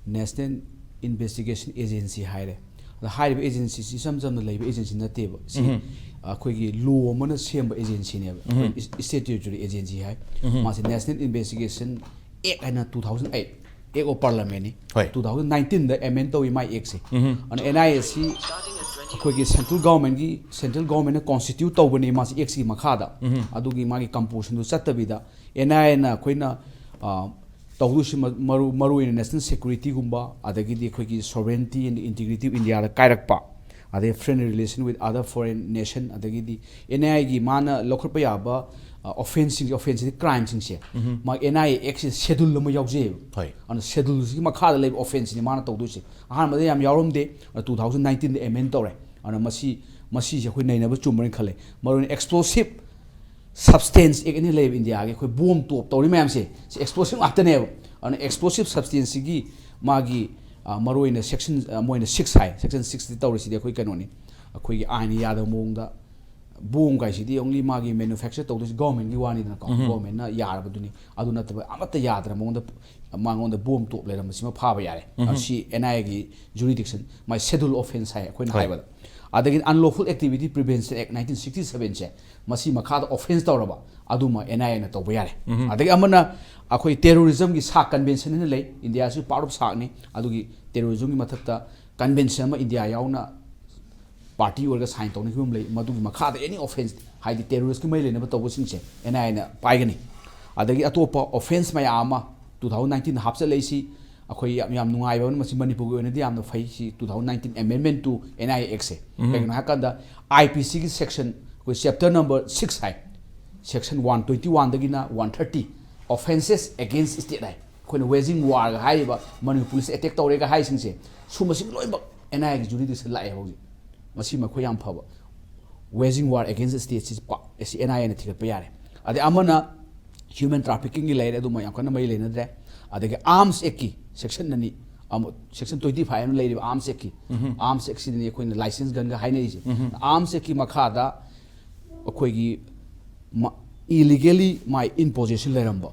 National Investigation Agency ꯍꯥꯏꯔꯦ꯫ ꯑꯗ ꯍꯥꯏꯔꯤꯕ agencyꯁꯤ ꯏꯁꯝ ꯁꯝꯅ ꯂꯩꯕ agency ꯅꯠꯇꯦꯕ꯫ ꯁꯤ ꯎꯝꯍꯨꯝ꯫ ꯑꯩꯈꯣꯏꯒꯤ law ꯑꯃꯅ ꯁꯦꯝꯕ agencyꯅꯦꯕ꯫ ꯎꯝꯍꯨꯝ꯫ ꯑꯩꯈꯣꯏ state territory agency ꯍꯥꯏ꯫ ꯎꯝꯍꯨꯝ꯫ ꯃꯥꯁꯦ National Investigation Act ꯍꯥꯏꯅ two thousand eight, Act of Parliamentꯅꯤ꯫ ꯍꯣꯏ꯫ Two thousand nineteenꯗ amend ꯇꯧꯏ ꯃꯥꯏ actꯁꯦ꯫ ꯎꯝꯍꯨꯝ꯫ ꯑꯗꯨꯅ NIAꯁꯤ ꯑꯩꯈꯣꯏꯒꯤ central governmentꯀꯤ, central governmentꯅ constitute ꯇꯧꯕꯅꯤ ꯃꯥꯁꯤ actꯁꯤꯒꯤ ꯃꯈꯥꯗ꯫ ꯎꯝꯍꯨꯝ꯫ ꯑꯗꯨꯒꯤ ꯃꯥꯒꯤ compositionꯗꯨ ꯆꯠꯇꯕꯤꯗ NIAꯅ ꯑꯩꯈꯣꯏꯅ, ꯑ, ꯇꯧꯗꯣꯏꯁꯤ ꯃ-, ꯃꯔꯨ-, ꯃꯔꯨꯑꯣꯏꯅ national securityꯒꯨꯝꯕ, ꯑꯗꯒꯤꯗꯤ ꯑꯩꯈꯣꯏꯒꯤ sovereignty and integrity of Indiaꯗ ꯀꯥꯏꯔꯛꯄ, ꯑꯗꯩ friendly relation with other foreign nation, ꯑꯗꯒꯤꯗꯤ NIAꯒꯤ ꯃꯥꯅ ꯂꯧꯈꯠꯄ ꯌꯥꯕ, ꯑ, offenceꯁꯤꯡꯁꯦ, offenceꯁꯤꯡꯁꯦ, crimeꯁꯤꯡꯁꯦ, ꯎꯝꯍꯨꯝ꯫ ꯃꯥ NIA actꯁꯦ schedule ꯑꯃ ꯌꯥꯎꯖꯩꯌꯦꯕ꯫ ꯍꯣꯏ꯫ ꯑꯗꯨꯅ scheduleꯁꯤꯒꯤ ꯃꯈꯥꯗ ꯂꯩꯕ offenceꯁꯤꯅꯤ ꯃꯥꯅ ꯇꯧꯗꯣꯏꯁꯦ꯫ ꯑꯍꯥꯟꯕꯗ ꯌꯥꯝ ꯌꯥꯎꯔꯝꯗꯦ, ꯑꯗꯨꯅ two thousand nineteenꯗ amend ꯇꯧꯔꯦ꯫ ꯑꯗꯨꯅ ꯃꯁꯤ ꯃꯁꯤꯁꯦ ꯑꯩꯈꯣꯏ ꯅꯩꯅꯕ ꯆꯨꯝꯕ꯭ꯔꯅ ꯈꯜꯂꯦ꯫ ꯃꯔꯨꯑꯣꯏꯅ Explosive Substance Act ꯑꯅ ꯂꯩꯌꯦꯕ ꯏꯟꯗꯤꯌꯥꯒꯤ, ꯑꯩꯈꯣꯏ ꯕꯣꯝ ꯇꯣꯞ ꯇꯧꯔꯤ ꯃꯌꯥꯝꯁꯦ, ꯁꯤ explosive ꯉꯥꯛꯇꯅꯦꯕ꯫ ꯑꯗꯨꯅ explosive substanceꯁꯤꯒꯤ ꯃꯥꯒꯤ, ꯑ, ꯃꯔꯨꯑꯣꯏꯅ section, ꯑ, ꯃꯣꯏꯅ six ꯍꯥꯏ, section sixꯇ ꯇꯧꯔꯤꯁꯤꯗꯤ ꯑꯩꯈꯣꯏ ꯀꯩꯅꯣꯅꯤ, ꯑꯩꯈꯣꯏꯒꯤ ꯑꯥꯏꯟ ꯌꯥꯗꯕ ꯃꯑꯣꯡꯗ ꯕꯣꯝ ꯀꯥꯏꯁꯤꯗꯤ only ꯃꯥꯒꯤ manufacture ꯇꯧꯗꯣꯏꯁꯤ governmentꯀꯤ ꯋꯥꯅꯤꯗꯅꯀꯣ, governmentꯅ ꯌꯥꯔꯕꯗꯨꯅꯤ꯫ ꯑꯗꯨ ꯅꯠꯇꯕ ꯑꯃꯠꯇ ꯌꯥꯗ꯭ꯔ ꯃꯉꯣꯟꯗ, ꯃꯉꯣꯟꯗ ꯕꯣꯝ ꯇꯣꯞ ꯂꯩꯔꯝꯕꯁꯤꯃ ꯐꯥꯕ ꯌꯥꯔꯦ꯫ ꯑꯁꯤ ꯑꯦꯟ ꯑꯥꯏ ꯑꯦꯒꯤ jurisdiction, ꯃꯥꯏ schedule offence ꯍꯥꯏ ꯑꯩꯈꯣꯏꯅ ꯍꯥꯏꯕꯗ꯫ ꯑꯗꯒꯤ Unlawful Activity Prevention Act nineteen sixty sevenꯁꯦ, ꯃꯁꯤ ꯃꯈꯥꯗ offence ꯇꯧꯔꯕ ꯑꯗꯨꯃ ꯑꯦꯟ ꯑꯥꯏ ꯑꯦꯅ ꯇꯧꯕ ꯌꯥꯔꯦ꯫ ꯑꯗꯒꯤ ꯑꯃꯅ ꯑꯩꯈꯣꯏ terrorismꯒꯤ SAARC convention ꯍꯥꯏꯅ ꯂꯩ, ꯏꯟꯗꯤꯌꯥꯁꯨ part of SAARCꯅꯤ꯫ ꯑꯗꯨꯒꯤ terrorismꯒꯤ ꯃꯊꯛꯇ convention ꯑꯃ ꯏꯟꯗꯤꯌꯥ ꯌꯥꯎꯅ party ꯑꯣꯏꯔꯒ sign ꯇꯧꯅꯈꯤꯕ ꯑꯃ ꯂꯩ, ꯃꯗꯨꯒꯤ ꯃꯈꯥꯗ any offence, ꯍꯥꯏꯗꯤ terroristꯀꯤ ꯃꯔꯤ ꯂꯩꯅꯕ ꯇꯧꯕꯁꯤꯡꯁꯦ ꯑꯦꯟ ꯑꯥꯏ ꯑꯦꯅ ꯄꯥꯏꯒꯅꯤ꯫ ꯑꯗꯒꯤ ꯑꯇꯣꯞꯄ offence ꯃꯌꯥꯝ ꯑꯃ two thousand nineteenꯗ ꯍꯥꯞꯆꯤꯜꯂꯛꯏꯁꯤ ꯑꯩꯈꯣꯏ ꯌꯥꯝ, ꯌꯥꯝ ꯅꯨꯡꯉꯥꯏꯕ ꯑꯃꯅ, ꯃꯁꯤ ꯃꯅꯤꯄꯨꯔꯒꯤ ꯑꯣꯏꯅꯗꯤ ꯌꯥꯝꯅ ꯐꯩ꯫ ꯁꯤ two thousand nineteen Amendment to N I A Actꯁꯦ꯫ ꯀꯩꯒꯤꯅꯣ ꯍꯥꯏꯔꯀꯥꯟꯗ, I P Cꯒꯤ section, ꯑꯩꯈꯣꯏ chapter number six ꯍꯥꯏ, section one twenty oneꯗꯒꯤꯅ one thirty, Offences Against State ꯍꯥꯏ꯫ ꯑꯩꯈꯣꯏꯅ waging warꯒ ꯍꯥꯏꯔꯤꯕ, ꯃꯅꯤꯄꯨꯔꯁꯦ attack ꯇꯧꯔꯦꯒ ꯍꯥꯏꯔꯤꯁꯤꯡꯁꯦ, ꯁꯨꯝꯕꯁꯤꯡ ꯂꯣꯏꯅꯃꯛ ꯑꯦꯟ ꯑꯥꯏ ꯑꯦꯒꯤ jurisdiction ꯂꯥꯛꯑꯦ ꯍꯧꯖꯤꯛ꯫ ꯃꯁꯤ ꯃꯈꯣꯏ ꯌꯥꯝ ꯐꯕ꯫ Waging war against state ꯁꯤ ꯄꯥ-, ꯑꯁꯤ ꯑꯦꯟ ꯑꯥꯏ ꯑꯦꯅ ꯊꯤꯒꯠꯄ ꯌꯥꯔꯦ꯫ ꯑꯗꯩ ꯑꯃꯅ human traffickingꯒꯤ ꯂꯩꯔꯦ, ꯑꯗꯨꯃ ꯌꯥꯝ ꯀꯟꯅ ꯃꯔꯤ ꯂꯩꯅꯗ꯭ꯔꯦ꯫ ꯑꯗꯒꯤ Arms Actꯀꯤ section ꯑꯅꯤ, ꯑꯃ, section twenty five ꯑꯃ ꯂꯩꯔꯤꯕ Arms Actꯀꯤ, Arms Actꯁꯤꯗꯅꯤ ꯑꯩꯈꯣꯏꯅ licence gunꯒ ꯍꯥꯏꯅꯔꯤꯁꯦ꯫ Arms Actꯀꯤ ꯃꯈꯥꯗ ꯑꯩꯈꯣꯏꯒꯤ ꯃ-, illegally ꯃꯥꯏ in possession ꯂꯩꯔꯝꯕ,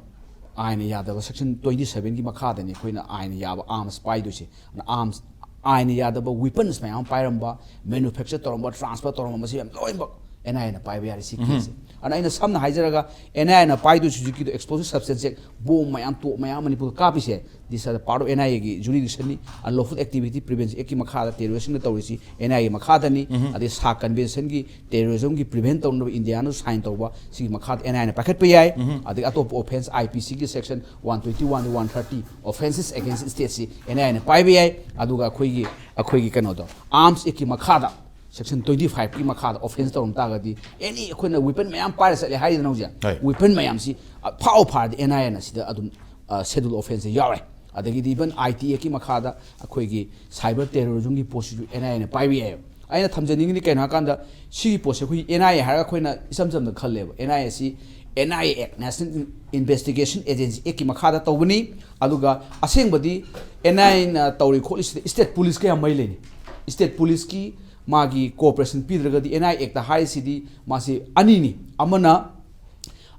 ꯑꯥꯏꯟꯅ ꯌꯥꯗꯕ section twenty sevenꯒꯤ ꯃꯈꯥꯗꯅꯤ ꯑꯩꯈꯣꯏꯅ ꯑꯥꯏꯟꯅ ꯌꯥꯕ arms ꯄꯥꯏꯗꯣꯏꯁꯦ꯫ ꯑꯗꯨꯅ arms, ꯑꯥꯏꯟꯅ ꯌꯥꯗꯕ weapons ꯃꯌꯥꯝ ꯑꯃ ꯄꯥꯏꯔꯝꯕ, manufacture ꯇꯧꯔꯝꯕ, transfer ꯇꯧꯔꯝꯕ, ꯃꯁꯤ ꯌꯥꯝ ꯂꯣꯏꯅꯃꯛ ꯑꯦꯟ ꯑꯥꯏ ꯑꯦꯅ ꯄꯥꯏꯕ ꯌꯥꯔꯦ ꯁꯤ caseꯁꯦ꯫ ꯑꯗꯨꯅ ꯑꯩꯅ ꯁꯝꯅ ꯍꯥꯏꯖꯔꯒ, ꯑꯦꯟ ꯑꯥꯏ ꯑꯦꯅ ꯄꯥꯏꯗꯣꯏꯁꯤ ꯍꯧꯖꯤꯛꯀꯤꯗꯣ explosive substance act, ꯕꯣꯝ ꯃꯌꯥꯝ, ꯇꯣꯞ ꯃꯌꯥꯝ ꯃꯅꯤꯄꯨꯔꯗ ꯀꯥꯞꯄꯤꯁꯦ, this are the part of N I Aꯒꯤ jurisdictionꯅꯤ꯫ Unlawful Activity Prevention Actꯀꯤ ꯃꯈꯥꯗ terroristꯁꯤꯡꯅ ꯇꯧꯔꯤꯁꯤ ꯑꯦꯟ ꯑꯥꯏ ꯑꯦꯒꯤ ꯃꯈꯥꯗꯅꯤ꯫ ꯑꯗꯩ SAARC conventionꯒꯤ terrorismꯒꯤ prevent ꯇꯧꯅꯕ ꯏꯟꯗꯤꯌꯥꯅ sign ꯇꯧꯕ, ꯁꯤꯒꯤ ꯃꯈꯥꯗ ꯑꯦꯟ ꯑꯥꯏ ꯑꯦꯅ ꯄꯥꯏꯈꯠꯄ ꯌꯥꯏ꯫ ꯑꯗꯒꯤ ꯑꯇꯣꯞꯄ offence, I P Cꯒꯤ section one twenty one, one thirty, Offences Against Statesꯁꯤ ꯑꯦꯟ ꯑꯥꯏ ꯑꯦꯅ ꯄꯥꯏꯕ ꯌꯥꯏ꯫ ꯑꯗꯨꯒ ꯑꯩꯈꯣꯏꯒꯤ, ꯑꯩꯈꯣꯏꯒꯤ ꯀꯩꯅꯣꯗꯣ, Arms Actꯀꯤ ꯃꯈꯥꯗ, section twenty fiveꯀꯤ ꯃꯈꯥꯗ offence ꯇꯧꯔꯝ ꯇꯥꯔꯒꯗꯤ, any ꯑꯩꯈꯣꯏꯅ weapon ꯃꯌꯥꯝ ꯄꯥꯏꯔ ꯆꯠꯂꯦ ꯍꯥꯏꯔꯤꯗꯅ ꯍꯧꯖꯤꯛ, ꯍꯣꯏ꯫ Weapon ꯃꯌꯥꯝꯁꯤ, ꯑ, ꯐꯥꯎ ꯐꯥꯔꯗꯤ ꯑꯦꯟ ꯑꯥꯏ ꯑꯦꯅ ꯁꯤꯗ ꯑꯗꯨꯝ, ꯑ, schedule offenceꯁꯦ ꯌꯥꯎꯔꯦ꯫ ꯑꯗꯒꯤꯗꯤ even I T Actꯀꯤ ꯃꯈꯥꯗ ꯑꯩꯈꯣꯏꯒꯤ cyber terrorismꯒꯤ ꯄꯣꯠꯁꯤꯁꯨ ꯑꯦꯟ ꯑꯥꯏ ꯑꯦꯅ ꯄꯥꯏꯕ ꯌꯥꯏꯑꯕ꯫ ꯑꯩꯅ ꯊꯝꯖꯅꯤꯡꯉꯤꯗꯤ ꯀꯩꯅꯣ ꯍꯥꯏꯀꯥꯟꯗ, ꯁꯤꯒꯤ ꯄꯣꯠꯁꯦ ꯑꯩꯈꯣꯏꯒꯤ ꯑꯦꯟ ꯑꯥꯏ ꯑꯦ ꯍꯥꯏꯔꯒ ꯑꯩꯈꯣꯏꯅ ꯏꯆꯝ ꯆꯝꯅ ꯈꯜꯂꯦꯕ꯫ ꯑꯦꯟ ꯑꯥꯏ ꯑꯦ ꯑꯁꯤ N I A Act, National Investigation Agency Act ꯀꯤ ꯃꯈꯥꯗ ꯇꯧꯕꯅꯤ꯫ ꯑꯗꯨꯒ ꯑꯁꯦꯡꯕꯗꯤ ꯑꯦꯟ ꯑꯥꯏ ꯑꯦꯅ ꯇꯧꯔꯤ ꯈꯣꯠꯂꯤꯁꯤꯗ state police ꯀꯌꯥ ꯃꯔꯤ ꯂꯩꯅꯤ? State police ꯀꯤ ꯃꯥꯒꯤ cooperation ꯄꯤꯗ꯭ꯔꯒꯗꯤ, ꯑꯦꯟ ꯑꯥꯏ ꯑꯦ Act ꯇ ꯍꯥꯏꯔꯤꯁꯤꯗꯤ ꯃꯥꯁꯤ ꯑꯅꯤꯅꯤ꯫ ꯑꯃꯅ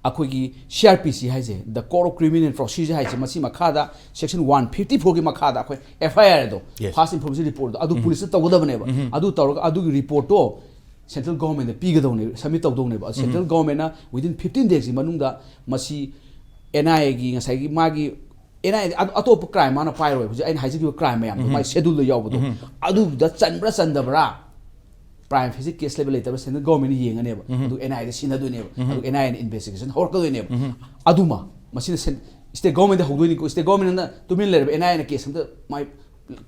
ꯑꯩꯈꯣꯏꯒꯤ C R P C ꯍꯥꯏꯁꯦ, the Code of Criminal Procedure ꯍꯥꯏꯁꯦ, ꯃꯁꯤ ꯃꯈꯥꯗ section one fifty four ꯒꯤ ꯃꯈꯥꯗ ꯑꯩꯈꯣꯏ F I R ꯑꯗꯣ, Yes. First Information Report ꯗꯣ, ꯑꯗꯨ police ꯇ ꯇꯧꯒꯗꯕꯅꯦꯕ꯫ ꯑꯗꯨ ꯇꯧꯔꯒ ꯑꯗꯨꯒꯤ report ꯇꯣ central government ꯇ ꯄꯤꯒꯗꯧꯅꯦꯕ, submit ꯇꯧꯗꯧꯅꯦꯕ꯫ Central government ꯅ within fifteen days ꯀꯤ ꯃꯅꯨꯡꯗ ꯃꯁꯤ N I A ꯒꯤ ꯉꯁꯥꯏꯒꯤ ꯃꯥꯒꯤ N I A ꯑꯗꯨ ꯑꯇꯣꯞꯄ crime ꯃꯥꯅ ꯄꯥꯏꯔꯣꯏ, ꯍꯧꯖꯤꯛ ꯑꯩꯅ ꯍꯥꯏꯖꯈꯤꯕ crime ꯃꯌꯥꯝꯗꯣ, ꯃꯥꯒꯤ schedule ꯗ ꯌꯥꯎꯕꯗꯣ, ꯑꯗꯨꯗ ꯆꯟꯕ꯭ꯔꯥ ꯆꯟꯗꯕ꯭ꯔꯥ, prima facie case ꯂꯩꯕ ꯂꯩꯇꯕ꯭ꯔꯥ central government ꯅ ꯌꯦꯡꯉꯅꯦꯕ꯫ ꯑꯗꯨ N I A ꯗ ꯁꯤꯟꯅꯗꯣꯏꯅꯦꯕ꯫ ꯑꯗꯨ N I A ꯅ investigation ꯍꯧꯔꯛꯀꯗꯣꯏꯅꯦꯕ꯫ ꯑꯗꯨꯃ ꯃꯁꯤꯅ cen-, state government ꯗ ꯍꯧꯗꯣꯏꯅꯤꯀꯣ꯫ State government ꯅ ꯇꯨꯃꯤꯟ ꯂꯩꯔꯕ N I A ꯅ case ꯑꯝꯇ ꯃꯥꯏ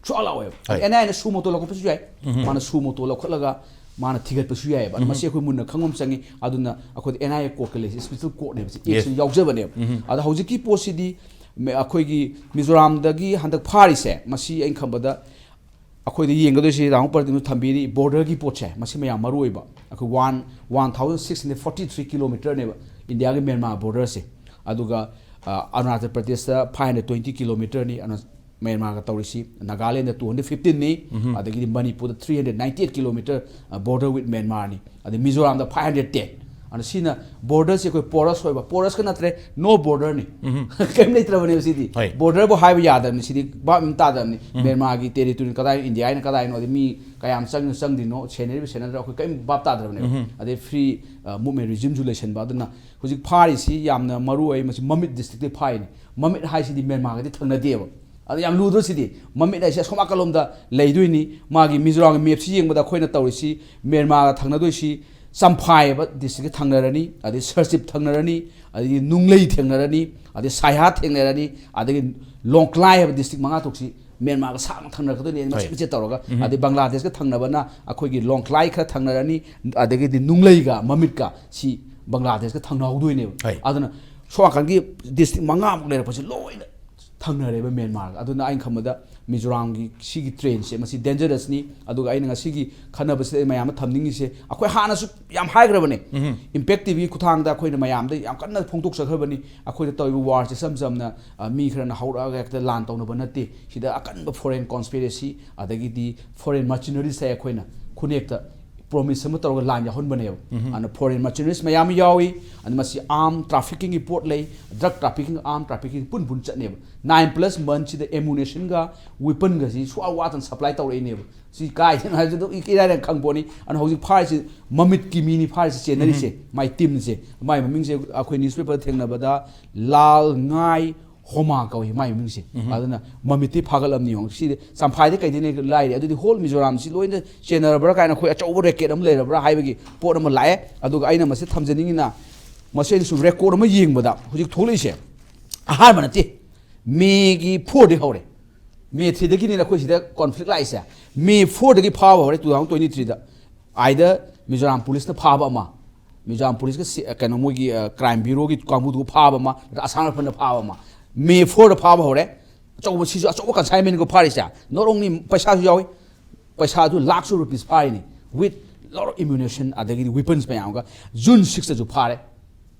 ꯁꯨꯡꯂꯥꯛ ꯂꯥꯛꯑꯣꯏꯕ꯫ ꯍꯣꯏ. N I A ꯅ suo motu ꯂꯧꯈꯠꯄꯁꯨ ꯌꯥꯏ, ꯃꯥꯅ suo motu ꯂꯧꯈꯠꯂꯒ ꯃꯥꯅ ꯊꯤꯒꯠꯄꯁꯨ ꯌꯥꯏꯑꯕ꯫ ꯃꯁꯤ ꯑꯩꯈꯣꯏ ꯃꯨꯟꯅ ꯈꯪꯕ ꯑꯃ ꯆꯪꯉꯤ꯫ ꯑꯗꯨꯅ ꯑꯩꯈꯣꯏꯗ N I A court ꯀ ꯂꯩꯁꯦ, special court ꯅꯦꯕ, ꯁꯤ Act ꯁꯤꯗ ꯌꯥꯎꯖꯕꯅꯦꯕ꯫ ꯑꯗ ꯍꯧꯖꯤꯛꯀꯤ ꯄꯣꯠꯁꯤꯗꯤ ꯃꯦ-, ꯑꯩꯈꯣꯏꯒꯤ ꯃꯤꯖꯣꯔꯥꯝꯗꯒꯤ ꯍꯟꯗꯛ ꯐꯥꯔꯤꯁꯦ, ꯃꯁꯤ ꯑꯩꯅ ꯈꯟꯕꯗ ꯑꯩꯈꯣꯏꯗ ꯌꯦꯡꯒꯗꯣꯏꯁꯤ, ꯔꯥꯍꯨꯜ ꯄ꯭ꯔꯗꯤꯞꯅ ꯊꯝꯕꯤꯔꯤ border ꯒꯤ ꯄꯣꯠꯁꯦ, ꯃꯁꯤ ꯃꯌꯥꯝ ꯃꯔꯨ ꯑꯣꯏꯕ꯫ ꯑꯩꯈꯣꯏ one, one thousand six hundred forty three kilometer ꯅꯦꯕ ꯏꯟꯗꯤꯌꯥꯒꯤ ꯃ꯭ꯌꯥꯟꯃꯥꯔ border ꯁꯦ꯫ ꯑꯗꯨꯒ ꯑ, ꯑꯔꯨꯅꯥꯆꯜ ꯄ꯭ꯔꯗꯦꯁꯇ five hundred twenty kilometer ꯅꯤ, ꯑꯔꯨꯅꯥ-, ꯃ꯭ꯌꯥꯟꯃꯥꯔꯒ ꯇꯧꯔꯤꯁꯤ꯫ ꯅꯥꯒꯥꯂꯦꯟꯗ two hundred fifteen ꯅꯤ, ꯑꯗꯒꯤꯗꯤ ꯃꯅꯤꯄꯨꯔꯗ three hundred ninety eight kilometer border with Myanmar ꯅꯤ, ꯑꯗꯩ ꯃꯤꯖꯣꯔꯥꯝꯗ five hundred ten꯫ ꯑꯗꯨꯅ ꯁꯤꯅ border ꯁꯦ ꯑꯩꯈꯣꯏ porous ꯑꯣꯏꯕ, porous ꯀ ꯅꯠꯇ꯭ꯔꯦ, no border ꯅꯤ꯫ ꯀꯔꯤꯝ ꯂꯩꯇ꯭ꯔꯕꯅꯦꯕ ꯁꯤꯗꯤ꯫ ꯍꯣꯏ. Border ꯕꯨ ꯍꯥꯏꯕ ꯌꯥꯗꯕꯅꯤ, ꯁꯤꯗꯤ ꯚꯥꯞ ꯑꯃ ꯇꯥꯗꯕꯅꯤ꯫ ꯃ꯭ꯌꯥꯟꯃꯥꯔꯒꯤ territory ꯀꯗꯥꯏꯅꯣ, ꯏꯟꯗꯤꯌꯥ ꯍꯥꯏꯅ ꯀꯗꯥꯏꯅꯣ, ꯑꯗꯩ ꯃꯤ ꯀꯌꯥꯝ ꯆꯪꯉꯤꯅꯣ ꯆꯪꯗ꯭ꯔꯤꯅꯣ, ꯁꯦꯟꯅꯔꯤꯕ ꯁꯦꯟꯅꯗ꯭ꯔꯥ, ꯑꯩꯈꯣꯏ ꯀꯔꯤꯝ ꯚꯥꯞ ꯇꯥꯗ꯭ꯔꯕꯅꯦꯕ꯫ ꯑꯗꯩ free, ꯑ, movement regime ꯁꯨ ꯂꯩꯁꯟꯕ꯫ ꯑꯗꯨꯅ ꯍꯧꯖꯤꯛ ꯐꯥꯔꯤꯁꯤ ꯌꯥꯝꯅ ꯃꯔꯨ ꯑꯣꯏ꯫ ꯃꯁꯤ ꯃꯃꯤꯠ district ꯇꯒꯤ ꯐꯥꯔꯤꯅꯤ꯫ ꯃꯃꯤꯠ ꯍꯥꯏꯁꯤꯗꯤ ꯃ꯭ꯌꯥꯟꯃꯥꯔꯒꯗꯤ ꯊꯪꯅꯗꯦꯕ꯫ ꯑꯗꯨ ꯌꯥꯝ ꯂꯨꯗ꯭ꯔꯣ ꯁꯤꯗꯤ? ꯃꯃꯤꯠ ꯍꯥꯏꯁꯦ ꯑꯁꯣꯝ ꯅꯥꯀꯜꯂꯣꯝꯗ ꯂꯩꯗꯣꯏꯅꯤ꯫ ꯃꯥꯒꯤ ꯃꯤꯖꯣꯔꯥꯝꯒꯤ map ꯁꯤ ꯌꯦꯡꯕꯗ ꯑꯩꯈꯣꯏꯅ ꯇꯧꯔꯤꯁꯤ, ꯃ꯭ꯌꯥꯟꯃꯥꯔꯒ ꯊꯪꯅꯗꯣꯏꯁꯤ ꯆꯝꯐꯥꯏ ꯍꯥꯏꯕ district ꯀ ꯊꯪꯅꯔꯅꯤ, ꯑꯗꯩ ꯁꯔꯆꯤꯞ ꯊꯪꯅꯔꯅꯤ, ꯑꯗꯒꯤ ꯅꯨꯡꯂꯩ ꯊꯦꯡꯅꯔꯅꯤ, ꯑꯗꯩ ꯁꯥꯏꯍꯥꯠ ꯊꯦꯡꯅꯔꯅꯤ, ꯑꯗꯒꯤ ꯂꯣꯡꯀ꯭ꯂꯥꯏ ꯍꯥꯏꯕ district ꯃꯉꯥ ꯇꯔꯨꯛꯁꯤ ꯃ꯭ꯌꯥꯟꯃꯥꯔꯒ ꯁꯥꯡꯅ ꯊꯪꯅꯔꯛꯀꯗꯣꯏꯅꯦ, ꯃꯆꯦꯠ ꯍꯣꯏ. ꯃꯆꯦꯠ ꯇꯧꯔꯒ꯫ ꯑꯗꯩ ꯕꯪꯒ꯭ꯂꯥꯗꯦꯁꯀ ꯊꯪꯅꯕꯅ ꯑꯩꯈꯣꯏꯒꯤ ꯂꯣꯡꯀ꯭ꯂꯥꯏ ꯈꯔ ꯊꯪꯅꯔꯅꯤ, ꯑꯗꯒꯤꯗꯤ ꯅꯨꯡꯂꯩꯒ ꯃꯃꯤꯠꯀ ꯁꯤ ꯕꯪꯒ꯭ꯂꯥꯗꯦꯁꯀ ꯊꯪꯅꯍꯧꯗꯣꯏꯅꯦꯕ꯫ ꯍꯣꯏ. ꯑꯗꯨꯅ ꯁꯣꯝ ꯅꯥꯀꯟꯒꯤ district ꯃꯉꯥꯃꯨꯛ ꯂꯩꯔꯛꯄꯁꯦ ꯂꯣꯏꯅ ꯊꯪꯅꯔꯦꯕ ꯃ꯭ꯌꯥꯟꯃꯥꯔꯒ꯫ ꯑꯗꯨꯅ ꯑꯩꯅ ꯈꯟꯕꯗ ꯃꯤꯖꯣꯔꯥꯝꯒꯤ ꯁꯤꯒꯤ ꯇ꯭ꯔꯦꯟꯁꯦ ꯃꯁꯤ ꯗꯦꯟꯖꯔꯁꯅꯤ꯫ ꯑꯗꯨꯒ ꯑꯩꯅ ꯉꯁꯤꯒꯤ ꯈꯟꯅꯕꯁꯤꯗ ꯑꯩ ꯃꯌꯥꯝꯗ ꯊꯝꯅꯤꯡꯉꯤꯁꯦ, ꯑꯩꯈꯣꯏ ꯍꯥꯟꯅꯁꯨ ꯌꯥꯝ ꯍꯥꯏꯈ꯭ꯔꯕꯅꯦ꯫ ꯏꯝꯄꯦꯛ ꯇꯤꯚꯤꯒꯤ ꯈꯨꯠꯊꯥꯡꯗ ꯑꯩꯈꯣꯏꯅ ꯃꯌꯥꯝꯗ ꯌꯥꯝ ꯀꯟꯅ ꯐꯣꯡꯗꯣꯛꯆꯈ꯭ꯔꯕꯅꯤ꯫ ꯑꯩꯈꯣꯏꯗ ꯇꯧꯔꯤꯕ ꯋꯥꯔꯁꯦ ꯏꯆꯝ ꯆꯝꯅ, ꯑ, ꯃꯤ ꯈꯔꯅ ꯍꯧꯔꯛꯑꯒ ꯍꯦꯛꯇ ꯂꯥꯟ ꯇꯧꯅꯕ ꯅꯠꯇꯦ꯫ ꯁꯤꯗ ꯑꯀꯟꯕ ꯐꯣꯔꯦꯟ ꯀꯣꯟꯁꯄꯤꯔꯦꯁꯤ, ꯑꯗꯒꯤꯗꯤ ꯐꯣꯔꯦꯟ ꯃꯔꯆꯤꯅꯔꯤꯁ ꯍꯥꯏ, ꯑꯩꯈꯣꯏꯅ ꯈꯨꯅꯦꯛꯇ ꯄ꯭ꯔꯣꯃꯤꯁ ꯑꯃ ꯇꯧꯔꯒ ꯂꯥꯟ ꯌꯥꯎꯍꯟꯕꯅꯦꯕ꯫ ꯑꯗꯨꯅ ꯐꯣꯔꯦꯟ ꯃꯔꯆꯤꯅꯔꯤꯁ ꯃꯌꯥꯝ ꯑꯃ ꯌꯥꯎꯏ꯫ ꯑꯗꯨ ꯃꯁꯤ ꯑꯥꯔꯝ ꯇ꯭ꯔꯥꯐꯤꯀꯤꯡꯒꯤ ꯄꯣꯠ ꯂꯩ, ꯗ꯭ꯔꯒ ꯇ꯭ꯔꯥꯐꯤꯀꯤꯡ, ꯑꯥꯔꯝ ꯇ꯭ꯔꯥꯐꯤꯀꯤꯡ ꯄꯨꯟ ꯄꯨꯟ ꯆꯠꯅꯦꯕ꯫ ꯅꯥꯏꯟ ꯄ꯭ꯂꯁ ꯃꯟꯁꯤꯗ ꯑꯦꯃꯨꯅꯦꯁꯟꯒ ꯋꯤꯄꯟꯒꯁꯤ ꯁꯨꯋꯥ ꯋꯥꯠꯇꯅ ꯁꯄ꯭ꯂꯥꯏ ꯇꯧꯔꯛꯏꯅꯦꯕ꯫ ꯁꯤ ꯀꯥꯏꯗꯅꯣ ꯍꯥꯏꯕꯗꯨ ꯏꯔꯥꯏ ꯂꯥꯏꯅ ꯈꯪꯄꯣꯠꯅꯤ꯫ ꯑꯗꯨꯅ ꯍꯧꯖꯤꯛ ꯐꯥꯔꯤꯁꯤ ꯃꯃꯤꯠꯀꯤ ꯃꯤꯅꯤ ꯐꯥꯔꯤꯁꯤ ꯆꯦꯟꯅꯔꯤꯁꯦ, ꯃꯥꯏ ꯇꯤꯝꯁꯦ꯫ ꯃꯥꯏ ꯃꯃꯤꯡꯁꯦ ꯑꯩꯈꯣꯏ ꯅ꯭ꯌꯨꯁꯄꯦꯄꯔ ꯊꯦꯡꯅꯕꯗ ꯂꯥꯜ ꯉꯥꯏ ꯍꯣꯃꯥ ꯀꯧꯏ ꯃꯥꯏ ꯃꯃꯤꯡꯁꯦ꯫ ꯑꯗꯨꯅ ꯃꯃꯤꯠꯇꯤ ꯐꯥꯒꯠꯂꯝꯅꯤ ꯌꯦꯡꯉꯣ꯫ ꯁꯤꯗꯤ ꯆꯝꯐꯥꯏꯗꯤ ꯀꯩꯗꯩꯅꯦ ꯂꯥꯏꯔꯤ, ꯑꯗꯨꯗꯤ ꯍꯣꯜ ꯃꯤꯖꯣꯔꯥꯝꯁꯤ ꯂꯣꯏꯅ ꯆꯦꯟꯅꯔꯕ꯭ꯔꯥ ꯀꯥꯏꯅ ꯑꯩꯈꯣꯏ ꯑꯆꯧꯕ ꯔꯦꯀꯦꯠ ꯑꯃ ꯂꯩꯔꯕ꯭ꯔꯥ ꯍꯥꯏꯕꯒꯤ ꯄꯣꯠ ꯑꯃ ꯂꯥꯛꯑꯦ꯫ ꯑꯗꯨꯒ ꯑꯩꯅ ꯃꯁꯤ ꯊꯝꯖꯅꯤꯡꯉꯤꯅ, ꯃꯁꯤ ꯑꯩꯅ ꯁꯨꯝ ꯔꯦꯀꯣꯔꯠ ꯑꯃ ꯌꯦꯡꯕꯗ ꯍꯧꯖꯤꯛ ꯊꯣꯛꯂꯛꯏꯁꯦ ꯑꯍꯥꯟꯕ ꯅꯠꯇꯦ꯫ ꯃꯦꯒꯤ ꯐꯣꯔꯗꯒꯤ ꯍꯧꯔꯦ꯫ ꯃꯦ ꯊ꯭ꯔꯤꯗꯒꯤꯅꯤꯅ ꯑꯩꯈꯣꯏ ꯁꯤꯗ ꯀꯣꯟꯐ꯭ꯂꯤꯛ ꯂꯥꯛꯏꯁꯦ꯫ ꯃꯦ ꯐꯣꯔꯗꯒꯤ ꯐꯥꯕ ꯍꯧꯔꯦ, ꯇꯨ ꯊꯥꯎꯖꯟ ꯇ꯭ꯋꯦꯟꯇꯤ ꯊ꯭ꯔꯤꯗ꯫ ꯑꯥꯏꯗ ꯃꯤꯖꯣꯔꯥꯝ ꯄꯨꯂꯤꯁꯅ ꯐꯥꯕ ꯑꯃ, ꯃꯤꯖꯣꯔꯥꯝ ꯄꯨꯂꯤꯁꯀ ꯁꯤ-, ꯀꯩꯅꯣ, ꯃꯣꯏꯒꯤ, ꯑ, ꯀ꯭ꯔꯥꯏꯝ ꯕ꯭ꯌꯨꯔꯣꯒꯤ ꯀꯥꯡꯕꯨꯗꯨꯒ ꯐꯥꯕ ꯑꯃ, ꯅꯠꯇ꯭ꯔꯒ ꯑꯁꯥꯝ ꯔꯥꯏꯐꯜꯅ ꯐꯥꯕ ꯑꯃ꯫ ꯃꯦ ꯐꯣꯔꯗ ꯐꯥꯕ ꯍꯧꯔꯦ꯫ ꯑꯆꯧꯕ, ꯁꯤꯁꯨ ꯑꯆꯧꯕ ꯀꯟꯁꯥꯏꯟꯃꯦꯟꯒ ꯐꯥꯔꯤꯁꯦ꯫ Not only ꯄꯩꯁꯥꯁꯨ ꯌꯥꯎꯏ, ꯄꯩꯁꯥꯁꯨ ꯂꯥꯛꯁ ꯑꯣꯐ ꯔꯨꯄꯤꯁ ꯐꯥꯔꯤꯅꯤ, with lot of ammunition, ꯑꯗꯒꯤꯗꯤ ꯋꯤꯄꯟꯁ ꯃꯌꯥꯝꯒ꯫ ꯖꯨꯟ ꯁꯤꯛꯁꯇꯁꯨ ꯐꯥꯔꯦ꯫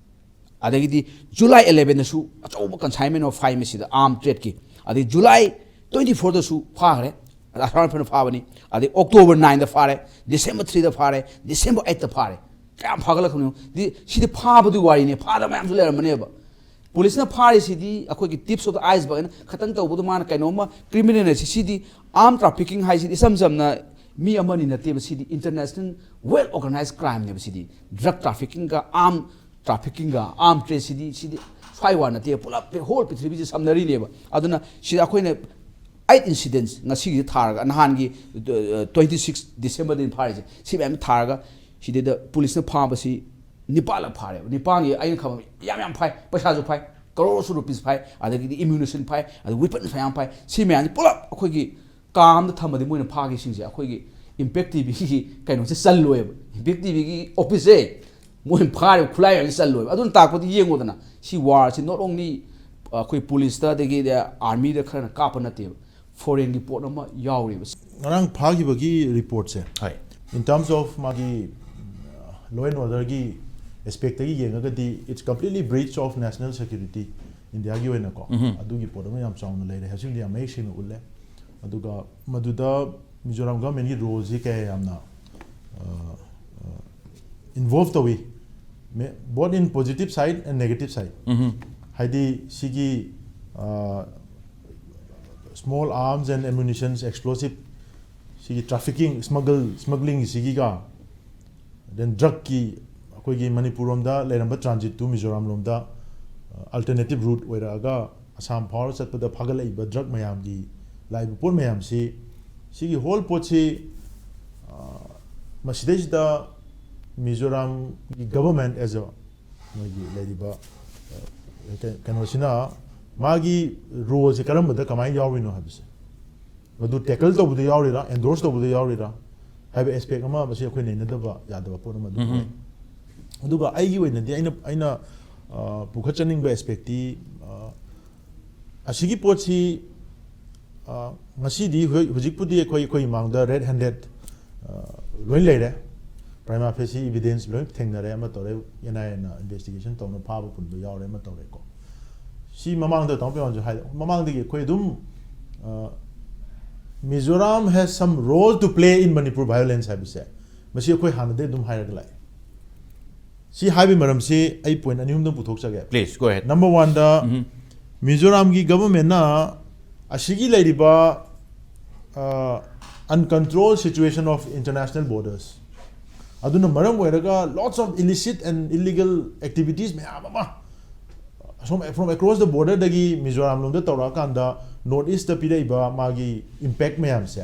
ꯑꯗꯒꯤꯗꯤ ꯖꯨꯂꯥꯏ ꯑꯦꯂꯦꯚꯦꯟꯗꯁꯨ ꯑꯆꯧꯕ ꯀꯟꯁꯥꯏꯟꯃꯦꯟ ꯑꯃ ꯐꯥꯏ ꯃꯁꯤꯗ, ꯑꯥꯔꯝ ꯇ꯭ꯔꯦꯗꯀꯤ꯫ ꯑꯗꯩ ꯖꯨꯂꯥꯏ ꯇ꯭ꯋꯦꯟꯇꯤ ꯐꯣꯔꯗꯁꯨ ꯐꯥꯈ꯭ꯔꯦ, ꯑꯁꯥꯝ ꯔꯥꯏꯐꯜꯅ ꯐꯥꯕꯅꯤ꯫ ꯑꯗꯩ ꯑꯣꯛꯇꯣꯕꯔ ꯅꯥꯏꯟꯗ ꯐꯥꯔꯦ, ꯗꯤꯁꯦꯝꯕꯔ ꯊ꯭ꯔꯤꯗ ꯐꯥꯔꯦ, ꯗꯤꯁꯦꯝꯕꯔ ꯑꯩꯠꯇ ꯐꯥꯔꯦ꯫ ꯀꯌꯥꯝ ꯐꯥꯒꯠꯂꯛꯈ꯭ꯔꯕꯅꯣ? ꯗꯤ-, ꯁꯤꯗꯤ ꯐꯥꯕꯗꯨꯒꯤ ꯋꯥꯔꯤꯅꯦ, ꯐꯥꯗꯕ ꯃꯌꯥꯝꯁꯨ ꯂꯩꯔꯝꯃꯅꯦꯕ꯫ ꯄꯨꯂꯤꯁꯅ ꯐꯥꯔꯤꯁꯤꯗꯤ ꯑꯩꯈꯣꯏꯒꯤ ꯇꯤꯞꯁ ꯑꯣꯐ ꯗ ꯑꯥꯏꯁꯕꯔꯒ ꯍꯥꯏꯅ ꯈꯇꯪ ꯇꯧꯕꯗꯣ, ꯃꯥꯅ ꯀꯩꯅꯣꯝꯃ ꯀ꯭ꯔꯤꯃꯤꯅꯦꯜ ꯑꯁꯤ, ꯁꯤꯗꯤ ꯑꯥꯔꯝ ꯇ꯭ꯔꯥꯐꯤꯀꯤꯡ ꯍꯥꯏꯁꯤꯗꯤ ꯏꯆꯝ ꯆꯝꯅ ꯃꯤ ꯑꯃꯅꯤ ꯅꯠꯇꯦꯕ, ꯁꯤꯗꯤ ꯏꯟꯇꯔꯅꯦꯁꯅꯦꯜ ꯋꯦꯜ ꯑꯣꯔꯒꯅꯥꯏꯖ ꯀ꯭ꯔꯥꯏꯝꯅꯦꯕ꯫ ꯁꯤꯗꯤ ꯗ꯭ꯔꯒ ꯇ꯭ꯔꯥꯐꯤꯀꯤꯡꯒ ꯑꯥꯔꯝ ꯇ꯭ꯔꯥꯐꯤꯀꯤꯡꯒ ꯑꯥꯔꯝ ꯇ꯭ꯔꯦꯗꯁꯤꯗꯤ, ꯁꯤꯗꯤ ꯁ꯭ꯋꯥꯏ ꯋꯥ ꯅꯠꯇꯦ, ꯄꯨꯂꯞ ꯍꯣꯜ ꯄ꯭ꯔꯤꯊꯤꯕꯤꯁꯦ ꯁꯝꯅꯔꯤꯅꯦꯕ꯫ ꯑꯗꯨꯅ ꯁꯤꯗ ꯑꯩꯈꯣꯏꯅ ꯑꯩꯠ ꯏꯟꯁꯤꯗꯦꯟꯁ ꯉꯁꯤꯒꯤꯁꯤ ꯊꯥꯔꯒ, ꯅꯍꯥꯟꯒꯤ, ꯑ, ꯇ꯭ꯋꯦꯟꯇꯤ ꯁꯤꯛꯁ ꯗꯤꯁꯦꯝꯕꯔꯗꯒꯤ ꯐꯥꯔꯤꯁꯦ, ꯁꯤ ꯃꯌꯥꯝ ꯊꯥꯔꯒ, ꯁꯤꯗꯩꯗ ꯄꯨꯂꯤꯁꯅ ꯐꯥꯕꯁꯤ ꯅꯤꯄꯥꯜꯂꯛ ꯐꯥꯔꯦꯕ꯫ ꯅꯤꯄꯥꯜꯒꯤ ꯑꯩꯅ ꯈꯪꯕ ꯌꯥꯝ ꯌꯥꯝ ꯐꯥꯏ, ꯄꯩꯁꯥꯁꯨ ꯐꯥꯏ, ꯀꯔꯣꯔꯁꯨ ꯔꯨꯄꯤꯁ ꯐꯥꯏ, ꯑꯗꯒꯤꯗꯤ ꯑꯦꯃꯨꯅꯤꯁꯟ ꯐꯥꯏ, ꯑꯗꯒꯤ ꯋꯤꯄꯟꯁ ꯃꯌꯥꯝ ꯐꯥꯏ꯫ ꯁꯤ ꯃꯌꯥꯝꯁꯤ ꯄꯨꯂꯞ ꯑꯩꯈꯣꯏꯒꯤ ꯀꯥ ꯑꯃꯗ ꯊꯝꯃꯗꯤ ꯃꯣꯏꯅ ꯐꯥꯈꯤꯕꯁꯤꯡꯁꯦ ꯑꯩꯈꯣꯏꯒꯤ ꯏꯝꯄꯦꯛ ꯇꯤꯚꯤꯒꯤ ꯀꯩꯅꯣꯁꯦ ꯆꯜꯂꯣꯏꯕ꯫ ꯏꯝꯄꯦꯛ ꯇꯤꯚꯤꯒꯤ ꯑꯣꯐꯤꯁꯁꯦ ꯃꯣꯏꯅ ꯐꯥꯔꯤꯕ ꯈꯨꯠꯂꯥꯏ ꯃꯌꯥꯝꯁꯦ ꯆꯜꯂꯣꯏꯕ꯫ ꯑꯗꯨꯅ ꯇꯥꯛꯄꯗꯤ ꯌꯦꯡꯉꯣꯗꯅ, ꯁꯤ ꯋꯥꯔꯁꯤ not only ꯑꯩꯈꯣꯏ ꯄꯨꯂꯤꯁꯇ ꯑꯗꯒꯤ ꯑꯥꯔꯃꯤꯗ ꯈꯔꯅ ꯀꯥꯞꯄ ꯅꯠꯇꯦꯕ, ꯐꯣꯔꯦꯟꯒꯤ ꯄꯣꯠ ꯑꯃ ꯌꯥꯎꯔꯤꯕ꯫ ꯉꯔꯥꯡ ꯐꯥꯈꯤꯕꯒꯤ ꯔꯤꯄꯣꯔꯠꯁꯦ, ꯍꯣꯏ in terms of ꯃꯥꯒꯤ law and orderꯒꯤ aspectꯇꯒꯤ ꯌꯦꯡꯉꯒꯗꯤ it's completely breach of national security ꯏꯟꯗꯤꯌꯥꯒꯤ ꯑꯣꯏꯅꯀꯣ꯫ ꯑꯗꯨꯒꯤ ꯄꯣꯠ ꯑꯃ ꯌꯥꯝ ꯆꯥꯎꯅ ꯂꯩꯔꯦ ꯍꯥꯏꯕꯁꯤꯃꯗꯤ ꯌꯥꯝ ꯃꯌꯦꯛ ꯁꯦꯡꯅ ꯎꯠꯂꯦ꯫ ꯑꯗꯨꯒ ꯃꯗꯨꯗ ꯃꯤꯖꯣꯔꯥꯝ ꯒꯚꯔꯟꯃꯦꯟꯒꯤ ꯔꯣꯜꯁꯤ ꯀꯌꯥ ꯌꯥꯝꯅ involve ꯇꯧꯏ, both in positive side and negative side꯫ ꯍꯥꯏꯗꯤ ꯁꯤꯒꯤ small arms and ammunitions, explosive, ꯁꯤꯒꯤ trafficking, smuggle, smugglingꯁꯤꯒꯤꯒ, then drugꯀꯤ, ꯑꯩꯈꯣꯏꯒꯤ ꯃꯅꯤꯄꯨꯔ ꯂꯣꯝꯗ ꯂꯩꯔꯝꯕ transitꯇꯨ ꯃꯤꯖꯣꯔꯥꯝ ꯂꯣꯝꯗ alternative route ꯑꯣꯏꯔꯛꯑꯒ ꯑꯁꯥꯝ ꯐꯥꯎꯔ ꯆꯠꯄꯗ ꯐꯥꯒꯠꯂꯛꯏꯕ drug ꯃꯌꯥꯝꯒꯤ ꯂꯥꯛꯏꯕ ꯄꯣꯠ ꯃꯌꯥꯝꯁꯤ, ꯁꯤꯒꯤ whole ꯄꯣꯠꯁꯤ ꯃꯁꯤꯗꯩꯁꯤꯗ ꯃꯤꯖꯣꯔꯥꯝꯒꯤ government as a ꯃꯣꯏꯒꯤ ꯂꯩꯔꯤꯕ ꯀꯩꯅꯣꯁꯤꯅ ꯃꯥꯒꯤ ꯔꯣꯜꯁꯦ ꯀꯔꯝꯕꯗ ꯀꯃꯥꯏꯅ ꯌꯥꯎꯔꯤꯅꯣ ꯍꯥꯏꯕꯁꯦ, ꯃꯗꯨ tackle ꯇꯧꯕꯗ ꯌꯥꯎꯔꯤꯔꯥ, endorse ꯇꯧꯕꯗ ꯌꯥꯎꯔꯤꯔꯥ ꯍꯥꯏꯕ aspect ꯑꯃ, ꯃꯁꯤ ꯑꯩꯈꯣꯏ ꯅꯩꯅꯗꯕ ꯌꯥꯗꯕ ꯄꯣꯠ ꯑꯃ ꯑꯗꯨꯝ ꯑꯣꯏ꯫ ꯑꯗꯨꯒ ꯑꯩꯒꯤ ꯑꯣꯏꯅꯗꯤ ꯑꯩꯅ ꯑꯩꯅ ꯄꯨꯈꯠꯆꯅꯤꯡꯕ aspectꯇꯤ, ꯑꯁꯤꯒꯤ ꯄꯣꯠꯁꯤ ꯉꯁꯤꯗꯤ ꯍꯧꯖꯤꯛꯄꯨꯗꯤ ꯑꯩꯈꯣꯏ ꯑꯩꯈꯣꯏ ꯏꯃꯥꯡꯗ red handed ꯂꯣꯏ ꯂꯩꯔꯦ꯫ Prima facie evidence ꯂꯣꯏ ꯊꯦꯡꯅꯔꯦ, ꯑꯃ ꯇꯧꯔꯦ, NIAꯅ investigation ꯇꯧꯅ ꯐꯥꯕ ꯄꯨꯟꯕ ꯌꯥꯎꯔꯦ, ꯑꯃ ꯇꯧꯔꯦꯀꯣ꯫ ꯁꯤ ꯃꯃꯥꯡꯗ ꯇꯥꯃꯣ ꯄꯦꯝꯋꯥꯟꯁꯨ ꯍꯥꯏ, ꯃꯃꯥꯡꯗꯒꯤ ꯑꯩꯈꯣꯏ ꯑꯗꯨꯝ Mizoram has some role to play in Manipur violence ꯍꯥꯏꯕꯁꯦ, ꯃꯁꯤ ꯑꯩꯈꯣꯏ ꯍꯥꯟꯅꯗꯩ ꯑꯗꯨꯝ ꯍꯥꯏꯔꯒ ꯂꯥꯛꯑꯦ꯫ ꯁꯤ ꯍꯥꯏꯕꯒꯤ ꯃꯔꯝꯁꯤ ꯑꯩ point ꯑꯅꯤ ꯑꯍꯨꯝꯗꯪ ꯄꯨꯊꯣꯛꯆꯒꯦ꯫ Please, go ahead. Number oneꯗ ꯃꯤꯖꯣꯔꯥꯝꯒꯤ governmentꯅ ꯑꯁꯤꯒꯤ ꯂꯩꯔꯤꯕ uncontrolled situation of international borders ꯑꯗꯨꯅ ꯃꯔꯝ ꯑꯣꯏꯔꯒ lots of illicit and illegal activities ꯃꯌꯥꯝ ꯑꯃ from, from across the borderꯗꯒꯤ Mizoram ꯂꯣꯝꯗ ꯇꯧꯔꯛꯑꯀꯥꯟꯗ North Eastꯇ ꯄꯤꯔꯛꯏꯕ ꯃꯥꯒꯤ impact ꯃꯌꯥꯝꯁꯦ,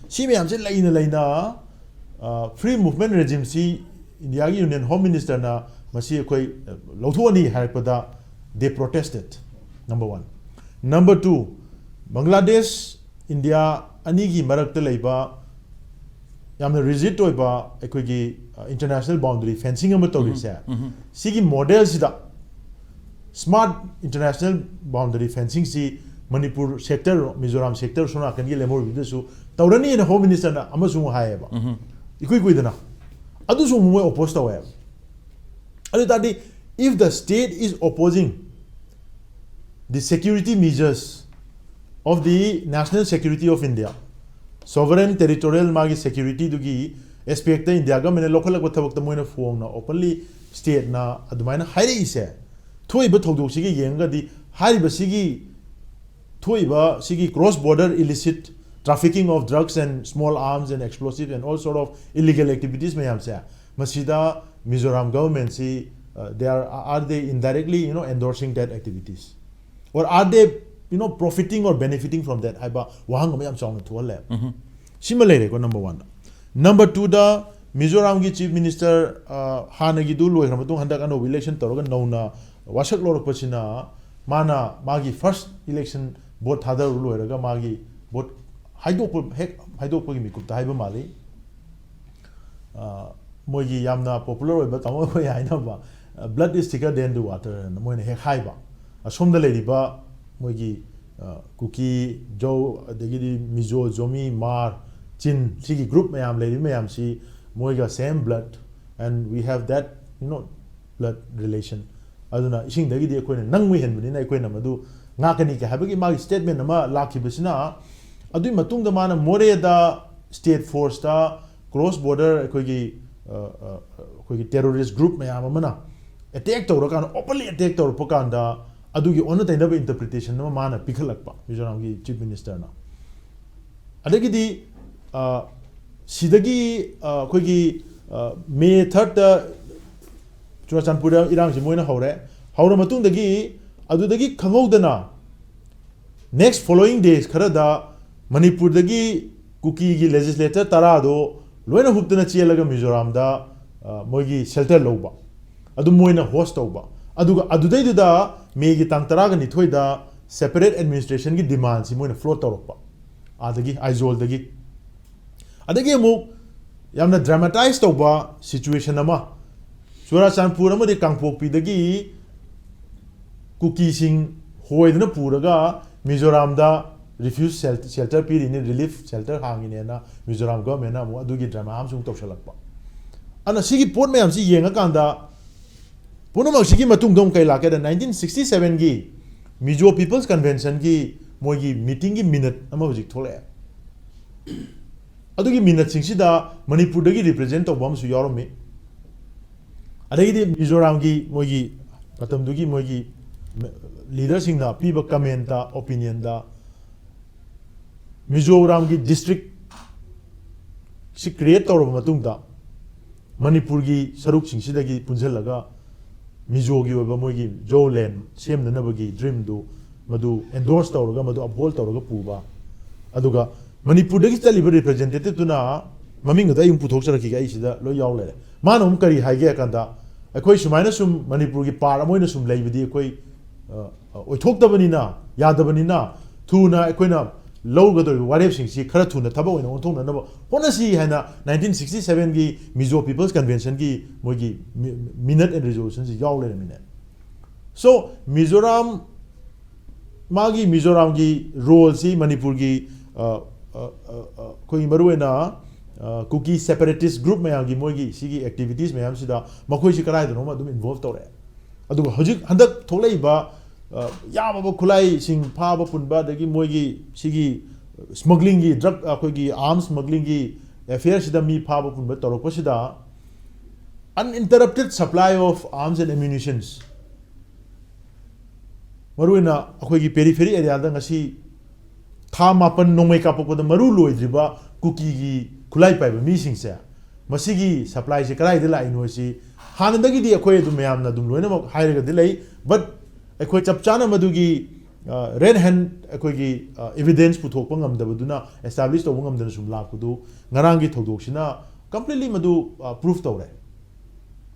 ꯁꯤ ꯃꯌꯥꯝꯁꯦ ꯂꯩꯅ ꯂꯩꯅ free movement regimeꯁꯤ ꯏꯟꯗꯤꯌꯥꯒꯤ Union Home Ministerꯅ ꯃꯁꯤ ꯑꯩꯈꯣꯏ ꯂꯧꯊꯣꯛꯑꯅꯤ ꯍꯥꯏꯔꯛꯄꯗ they protested, number one. Number two, Bangladesh India ꯑꯅꯤꯒꯤ ꯃꯔꯛꯇ ꯂꯩꯕ ꯌꯥꯝꯅ rigid ꯑꯣꯏꯕ ꯑꯩꯈꯣꯏꯒꯤ international boundary fencing ꯑꯃ ꯇꯧꯔꯤꯁꯦ, ꯁꯤꯒꯤ modelꯁꯤꯗ smart international boundary fencing ꯁꯤ ꯃꯅꯤꯄꯨꯔ sector, ꯃꯤꯖꯣꯔꯥꯝ sector ꯁꯣꯝ ꯅꯥꯀꯟꯒꯤ ꯂꯦꯝꯍꯧꯔꯤꯕꯗꯁꯨ ꯇꯧꯔꯅꯤꯅ Home Minister ꯅ ꯑꯃꯁꯨ ꯑꯃꯨꯛ ꯍꯥꯏꯌꯦꯕ꯫ ꯏꯀꯨꯏ ꯀꯨꯏꯗꯅ꯫ ꯑꯗꯨꯁꯨ ꯑꯃꯨꯛ ꯃꯣꯏ oppose ꯇꯧꯋꯦꯕ꯫ ꯑꯗꯨ ꯇꯥꯔꯗꯤ, if the state is opposing the security measures of the national security of India, sovereign territorial ꯃꯥꯒꯤ security ꯗꯨꯒꯤ aspect ꯇ India government ꯅ ꯂꯧꯈꯠꯂꯛꯄ ꯊꯕꯛꯇ ꯃꯣꯏꯅ ꯐꯣꯡꯅ openly state ꯅ ꯑꯗꯨꯃꯥꯏꯅ ꯍꯥꯏꯔꯛꯏꯁꯦ, ꯊꯣꯛꯏꯕ ꯊꯧꯗꯣꯛꯁꯤꯒ ꯌꯦꯡꯉꯒꯗꯤ, ꯍꯥꯏꯔꯤꯕꯁꯤꯒꯤ ꯊꯣꯛꯏꯕ ꯁꯤꯒꯤ cross border illicit trafficking of drugs and small arms and explosive and all sort of illegal activities ꯃꯌꯥꯝꯁꯦ, ꯃꯁꯤꯗ Mizoram government ꯁꯤ, uh, they are, are they indirectly, you know, endorsing that activities? Or are they, you know, profiting or benefiting from that? ꯍꯥꯏꯕ ꯋꯥꯍꯪ ꯑꯃ ꯌꯥꯝ ꯆꯥꯎꯅ ꯊꯣꯛꯍꯜꯂꯦ꯫ ꯁꯤꯃ ꯂꯩꯔꯦꯀꯣ, number one ꯗ꯫ Number two ꯗ, ꯃꯤꯖꯣꯔꯥꯝꯒꯤ Chief Minister, ꯑ, ꯍꯥꯟꯅꯒꯤꯗꯨ ꯂꯣꯏꯈ꯭ꯔ ꯃꯇꯨꯡ ꯍꯟꯗꯛ ꯑꯅꯧꯕ election ꯇꯧꯔꯒ ꯅꯧꯅ ꯋꯥꯁꯛ ꯂꯧꯔꯛꯄꯁꯤꯅ, ꯃꯥꯅ ꯃꯥꯒꯤ first election vote ꯊꯥꯗꯔꯨ ꯂꯣꯏꯔꯒ ꯃꯥꯒꯤ vote ꯍꯥꯏꯗꯣꯛꯄ, ꯍꯦꯛ ꯍꯥꯏꯗꯣꯛꯄꯒꯤ ꯃꯤꯀꯨꯞꯇ ꯍꯥꯏꯕ ꯃꯥꯜꯂꯤ꯫ ꯑ, ꯃꯣꯏꯒꯤ ꯌꯥꯝꯅ popular ꯑꯣꯏꯕ ꯇꯥꯃꯣ ꯑꯩꯈꯣꯏ ꯍꯥꯏꯅꯕ, ꯑ, "Blood is thicker than the water" ꯍꯥꯏꯅ ꯃꯣꯏꯅ ꯍꯦꯛ ꯍꯥꯏꯕ꯫ ꯑꯁꯣꯝꯗ ꯂꯩꯔꯤꯕ ꯃꯣꯏꯒꯤ, ꯑ, ꯀꯨꯀꯤ, ꯖꯧ, ꯑꯗꯒꯤꯗꯤ ꯃꯤꯖꯣ, ꯖꯣꯃꯤ, ꯃꯥꯔ, ꯆꯤꯟ, ꯁꯤꯒꯤ group ꯃꯌꯥꯝ ꯂꯩꯔꯤꯕ ꯃꯌꯥꯝꯁꯤ ꯃꯣꯏꯒ same blood and we have that, you know, blood relation꯫ ꯑꯗꯨꯅ ꯏꯁꯤꯡꯗꯒꯤꯗꯤ ꯑꯩꯈꯣꯏꯅ ꯅꯪꯕꯨ ꯍꯦꯟꯕꯅꯤꯅ ꯑꯩꯈꯣꯏꯅ ꯃꯗꯨ ꯉꯥꯛꯀꯅꯤ ꯀ ꯍꯥꯏꯕꯒꯤ ꯃꯥꯒꯤ statement ꯑꯃ ꯂꯥꯛꯈꯤꯕꯁꯤꯅ, ꯑꯗꯨꯒꯤ ꯃꯇꯨꯡꯗ ꯃꯥꯅ ꯃꯣꯔꯦꯗ state force ꯇ cross border ꯑꯩꯈꯣꯏꯒꯤ, ꯑ, ꯑ, ꯑꯩꯈꯣꯏꯒꯤ terrorist group ꯃꯌꯥꯝ ꯑꯃꯅ attack ꯇꯧꯔꯀꯥꯟꯗ, openly attack ꯇꯧꯔꯛꯄ ꯀꯥꯟꯗ, ꯑꯗꯨꯒꯤ ꯑꯣꯟꯅ ꯇꯩꯅꯕ interpretation ꯑꯃ ꯃꯥꯅ ꯄꯤꯈꯠꯂꯛꯄ, ꯃꯤꯖꯣꯔꯥꯝꯒꯤ Chief Minister ꯅ꯫ ꯑꯗꯒꯤꯗꯤ, ꯑ, ꯁꯤꯗꯒꯤ, ꯑ, ꯑꯩꯈꯣꯏꯒꯤ, ꯑ, May third ꯇ ꯆꯨꯔꯥꯆꯥꯟꯄꯨꯔꯗ ꯏꯔꯥꯡꯁꯤ ꯃꯣꯏꯅ ꯍꯧꯔꯦ꯫ ꯍꯧꯔ ꯃꯇꯨꯡꯗꯒꯤ, ꯑꯗꯨꯗꯒꯤ ꯈꯪꯍꯧꯗꯅ next following days ꯈꯔꯗ ꯃꯅꯤꯄꯨꯔꯗꯒꯤ ꯀꯨꯀꯤꯒꯤ legislator ꯇꯔꯥꯗꯣ ꯂꯣꯏꯅ ꯍꯨꯞꯇꯅ ꯆꯦꯜꯂꯒ ꯃꯤꯖꯣꯔꯥꯝꯗ, ꯑ, ꯃꯣꯏꯒꯤ shelter ꯂꯧꯕ꯫ ꯑꯗꯨ ꯃꯣꯏꯅ host ꯇꯧꯕ꯫ ꯑꯗꯨꯒ ꯑꯗꯨꯗꯩꯗꯨꯗ May ꯒꯤ ꯇꯥꯡ ꯇꯔꯥꯒ ꯅꯤꯊꯣꯏꯗ separate administration ꯒꯤ demand ꯁꯤ ꯃꯣꯏꯅ float ꯇꯧꯔꯛꯄ꯫ ꯑꯥꯗꯒꯤ, ꯑꯥꯏꯖꯣꯜꯗꯒꯤ꯫ ꯑꯗꯒꯤ ꯑꯃꯨꯛ ꯌꯥꯝꯅ dramatise ꯇꯧꯕ situation ꯑꯃ, ꯆꯨꯔꯥꯆꯥꯟꯄꯨꯔ ꯑꯃꯗꯤ ꯀꯥꯡꯄꯣꯛꯄꯤꯗꯒꯤ ꯀꯨꯀꯤꯁꯤꯡ ꯍꯣꯏꯗꯨꯅ ꯄꯨꯔꯒ ꯃꯤꯖꯣꯔꯥꯝꯗ ꯔꯤꯐ꯭ꯌꯨꯖ ꯁꯦꯜꯇꯔ ꯄꯤꯔꯤꯅꯤ, ꯔꯤꯂꯤꯐ ꯁꯦꯜꯇꯔ ꯍꯥꯡꯉꯤꯅꯦꯅ ꯃꯤꯖꯣꯔꯥꯝ ꯒꯚꯔꯟꯃꯦꯟꯅ ꯑꯃꯨꯛ ꯑꯗꯨꯒꯤ ꯗ꯭ꯔꯃꯥ ꯑꯃꯁꯨ ꯑꯃꯨꯛ ꯇꯧꯁꯜꯂꯛꯄ꯫ ꯑꯗꯨꯅ ꯁꯤꯒꯤ ꯄꯣꯠ ꯃꯌꯥꯝꯁꯤ ꯌꯦꯡꯉꯀꯥꯟꯗ ꯄꯨꯝꯅꯃꯛꯁꯤꯒꯤ ꯃꯇꯨꯡꯗ ꯑꯃꯨꯛ ꯀꯩ ꯂꯥꯛꯀꯦꯗ, ꯅꯥꯏꯟꯇꯤꯟ ꯁꯤꯛꯁꯇꯤ ꯁꯚꯦꯟꯒꯤ ꯃꯤꯖꯣ ꯄꯤꯄꯜꯁ ꯀꯟꯚꯦꯟꯁꯟꯒꯤ ꯃꯣꯏꯒꯤ ꯃꯤꯇꯤꯡꯒꯤ ꯃꯤꯅꯠ ꯑꯃ ꯍꯧꯖꯤꯛ ꯊꯣꯛꯂꯛꯑꯦ꯫ ꯑꯗꯨꯒꯤ ꯃꯤꯅꯠꯁꯤꯡꯁꯤꯗ ꯃꯅꯤꯄꯨꯔꯗꯒꯤ ꯔꯤꯄ꯭ꯔꯖꯦꯟ ꯇꯧꯕ ꯑꯃꯁꯨ ꯌꯥꯎꯔꯝꯃꯤ꯫ ꯑꯗꯒꯤꯗꯤ ꯃꯤꯖꯣꯔꯥꯝꯒꯤ ꯃꯣꯏꯒꯤ ꯃꯇꯝꯗꯨꯒꯤ ꯃꯣꯏꯒꯤ ꯂꯤꯗꯔꯁꯤꯡꯅ ꯄꯤꯕ ꯀꯃꯦꯟꯇ, ꯑꯣꯄꯤꯅꯤꯌꯟꯗ, ꯃꯤꯖꯣꯔꯥꯝꯒꯤ ꯗꯤꯁꯇ꯭ꯔꯤꯛ ꯁꯤ ꯀ꯭ꯔꯤꯌꯦꯠ ꯇꯧꯔꯕ ꯃꯇꯨꯡꯗ ꯃꯅꯤꯄꯨꯔꯒꯤ ꯁꯔꯨꯛꯁꯤꯡꯁꯤꯗꯒꯤ ꯄꯨꯟꯁꯤꯜꯂꯒ ꯃꯤꯖꯣꯒꯤ ꯑꯣꯏꯕ ꯃꯣꯏꯒꯤ ꯖꯣ ꯂꯦꯟ ꯁꯦꯝꯅꯅꯕꯒꯤ ꯗ꯭ꯔꯤꯝꯗꯨ ꯃꯗꯨ ꯑꯦꯟꯗꯣꯔꯁ ꯇꯧꯔꯒ, ꯃꯗꯨ ꯑꯞꯍꯣꯜ ꯇꯧꯔꯒ ꯄꯨꯕ꯫ ꯑꯗꯨꯒ ꯃꯅꯤꯄꯨꯔꯗꯒꯤ ꯆꯠꯂꯤꯕ ꯔꯤꯄ꯭ꯔꯖꯦꯟꯇꯦꯇꯤꯞꯇꯨꯅ, ꯃꯃꯤꯡ ꯑꯗꯨ ꯑꯩ ꯑꯃꯨꯛ ꯄꯨꯊꯣꯛꯆꯔꯛꯈꯤꯒꯦ, ꯑꯩ ꯁꯤꯗ ꯂꯣꯏ ꯌꯥꯎ ꯂꯩꯔꯦ, ꯃꯥꯅ ꯑꯃꯨꯛ ꯀꯔꯤ ꯍꯥꯏꯒꯦ ꯍꯥꯏ ꯀꯥꯟꯗ, ꯑꯩꯈꯣꯏ ꯁꯨꯃꯥꯏꯅ ꯁꯨꯝ ꯃꯅꯤꯄꯨꯔꯒꯤ ꯄꯥꯔꯠ ꯑꯃ ꯑꯣꯏꯅ ꯁꯨꯝ ꯂꯩꯕꯗꯤ ꯑꯩꯈꯣꯏ, ꯑ, ꯑ, ꯑꯣꯏꯊꯣꯛꯇꯕꯅꯤꯅ, ꯌꯥꯗꯕꯅꯤꯅ, ꯊꯨꯅ ꯑꯩꯈꯣꯏꯅ ꯂꯧꯒꯗꯧꯔꯤꯕ ꯋꯥꯔꯦꯞꯁꯤꯡꯁꯤ ꯈꯔ ꯊꯨꯅ ꯊꯕꯛ ꯑꯣꯏꯅ ꯑꯣꯟꯊꯣꯛꯅꯅꯕ ꯍꯣꯠꯅꯁꯤ ꯍꯥꯏꯅ ꯅꯥꯏꯟꯇꯤꯟ ꯁꯤꯛꯁꯇꯤ ꯁꯚꯦꯟꯒꯤ ꯃꯤꯖꯣ ꯄꯤꯄꯜꯁ ꯀꯟꯚꯦꯟꯁꯟꯒꯤ ꯃꯣꯏꯒꯤ ꯃꯤ-, ꯃꯤꯅꯠ ꯑꯦꯟ ꯔꯤꯖꯣꯂꯨꯁꯟꯁꯤ ꯌꯥꯎ ꯂꯩꯔꯝꯃꯤꯅꯦ꯫ So, ꯃꯤꯖꯣꯔꯥꯝ, ꯃꯥꯒꯤ ꯃꯤꯖꯣꯔꯥꯝꯒꯤ ꯔꯣꯜꯁꯤ ꯃꯅꯤꯄꯨꯔꯒꯤ, ꯑ, ꯑ, ꯑ, ꯑ, ꯑꯩꯈꯣꯏꯒꯤ ꯃꯔꯨꯑꯣꯏꯅ, ꯑ, ꯀꯨꯀꯤ ꯁꯦꯄꯔꯦꯇꯤꯁ ꯒ꯭ꯔꯨꯞ ꯃꯌꯥꯝꯒꯤ ꯃꯣꯏꯒꯤ ꯁꯤꯒꯤ ꯑꯦꯛꯇꯤꯚꯤꯇꯤꯁ ꯃꯌꯥꯝꯁꯤꯗ ꯃꯈꯣꯏꯁꯤ ꯀꯗꯥꯏꯗꯅꯣꯃ ꯑꯗꯨꯝ ꯏꯟꯚꯣꯜꯚ ꯇꯧꯔꯛꯑꯦ꯫ ꯑꯗꯨꯒ ꯍꯧꯖꯤꯛ ꯍꯟꯗꯛ ꯊꯣꯛꯂꯛꯏꯕ, ꯑ, ꯌꯥꯝꯃꯕ ꯈꯨꯠꯂꯥꯏꯁꯤꯡ ꯐꯥꯕ ꯄꯨꯟꯕ, ꯑꯗꯒꯤ ꯃꯣꯏꯒꯤ ꯁꯤꯒꯤ ꯁ꯭ꯃꯒ꯭ꯂꯤꯡꯒꯤ, ꯗ꯭ꯔꯒ, ꯑꯩꯈꯣꯏꯒꯤ ꯑꯥꯔꯝꯁ ꯁ꯭ꯃꯒ꯭ꯂꯤꯡꯒꯤ ꯑꯦꯐꯤꯌꯔꯁꯤꯗ ꯃꯤ ꯐꯥꯕ ꯄꯨꯟꯕ ꯇꯧꯔꯛꯄꯁꯤꯗ, uninterrupted supply of arms and ammunitions, ꯃꯔꯨꯑꯣꯏꯅ ꯑꯩꯈꯣꯏꯒꯤ ꯄꯦꯔꯤꯐꯦꯔꯤ ꯑꯦꯔꯤꯌꯥꯗ ꯉꯁꯤ ꯊꯥ ꯃꯥꯄꯟ ꯅꯣꯡꯃꯩ ꯀꯥꯞꯄꯛꯄꯗ ꯃꯔꯨ ꯂꯣꯏꯗ꯭ꯔꯤꯕ ꯀꯨꯀꯤꯒꯤ ꯈꯨꯠꯂꯥꯏ ꯄꯥꯏꯕ ꯃꯤꯁꯤꯡꯁꯦ, ꯃꯁꯤꯒꯤ ꯁꯄ꯭ꯂꯥꯏꯁꯦ ꯀꯗꯥꯏꯗ ꯂꯥꯛꯏꯅꯣ ꯁꯤ ꯍꯥꯟꯅꯗꯒꯤꯗꯤ ꯑꯩꯈꯣꯏ ꯑꯗꯨꯝ ꯃꯌꯥꯝꯅ ꯑꯗꯨꯝ ꯂꯣꯏꯅꯃꯛ ꯍꯥꯏꯔꯒꯗꯤ ꯂꯩ, but ꯑꯩꯈꯣꯏ ꯆꯞ ꯆꯥꯅ ꯃꯗꯨꯒꯤ, ꯑ, ꯔꯦꯗ ꯍꯦꯟ ꯑꯩꯈꯣꯏꯒꯤ, ꯑ, ꯏꯚꯤꯗꯦꯟꯁ ꯄꯨꯊꯣꯛꯄ ꯉꯝꯗꯕꯗꯨꯅ, ꯑꯦꯁꯇꯥꯕ꯭ꯂꯤꯁ ꯇꯧꯕ ꯉꯝꯗꯅ ꯁꯨꯝ ꯂꯥꯛꯄꯗꯨ ꯉꯔꯥꯡꯒꯤ ꯊꯧꯗꯣꯛꯁꯤꯅ ꯀꯝꯄ꯭ꯂꯤꯠꯂꯤ ꯃꯗꯨ, ꯑ, ꯄ꯭ꯔꯨꯐ ꯇꯧꯔꯦ꯫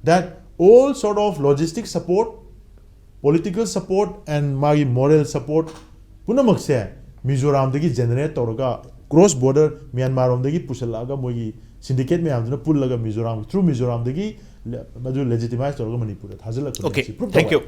That all sort of logistic support, political support and ꯃꯥꯒꯤ moral support ꯄꯨꯝꯅꯃꯛꯁꯦ ꯃꯤꯖꯣꯔꯥꯝꯗꯒꯤ ꯖꯦꯅꯦꯔꯦꯠ ꯇꯧꯔꯒ ꯀ꯭ꯔꯣꯁ ꯕꯣꯔꯗꯔ ꯃ꯭ꯌꯥꯟꯃꯥꯔ ꯔꯣꯝꯗꯒꯤ ꯄꯨꯁꯜꯂꯛꯑꯒ ꯃꯣꯏꯒꯤ ꯁꯤꯟꯗꯤꯀꯦꯠ ꯃꯌꯥꯝꯗꯨꯅ ꯄꯨꯜꯂꯒ ꯃꯤꯖꯣꯔꯥꯝ ꯊ꯭ꯔꯨ ꯃꯤꯖꯣꯔꯥꯝꯗꯒꯤ ꯂꯦ-, ꯃꯗꯨ ꯂꯦꯖꯤꯇꯤꯃꯥꯏꯁ ꯇꯧꯔꯒ ꯃꯅꯤꯄꯨꯔꯗ ꯊꯥꯖꯤꯜꯂꯛꯄꯅꯤ꯫ Okay, ꯁꯤ ꯄ꯭ꯔꯨꯐ thank ꯇꯧꯔꯦ꯫ You.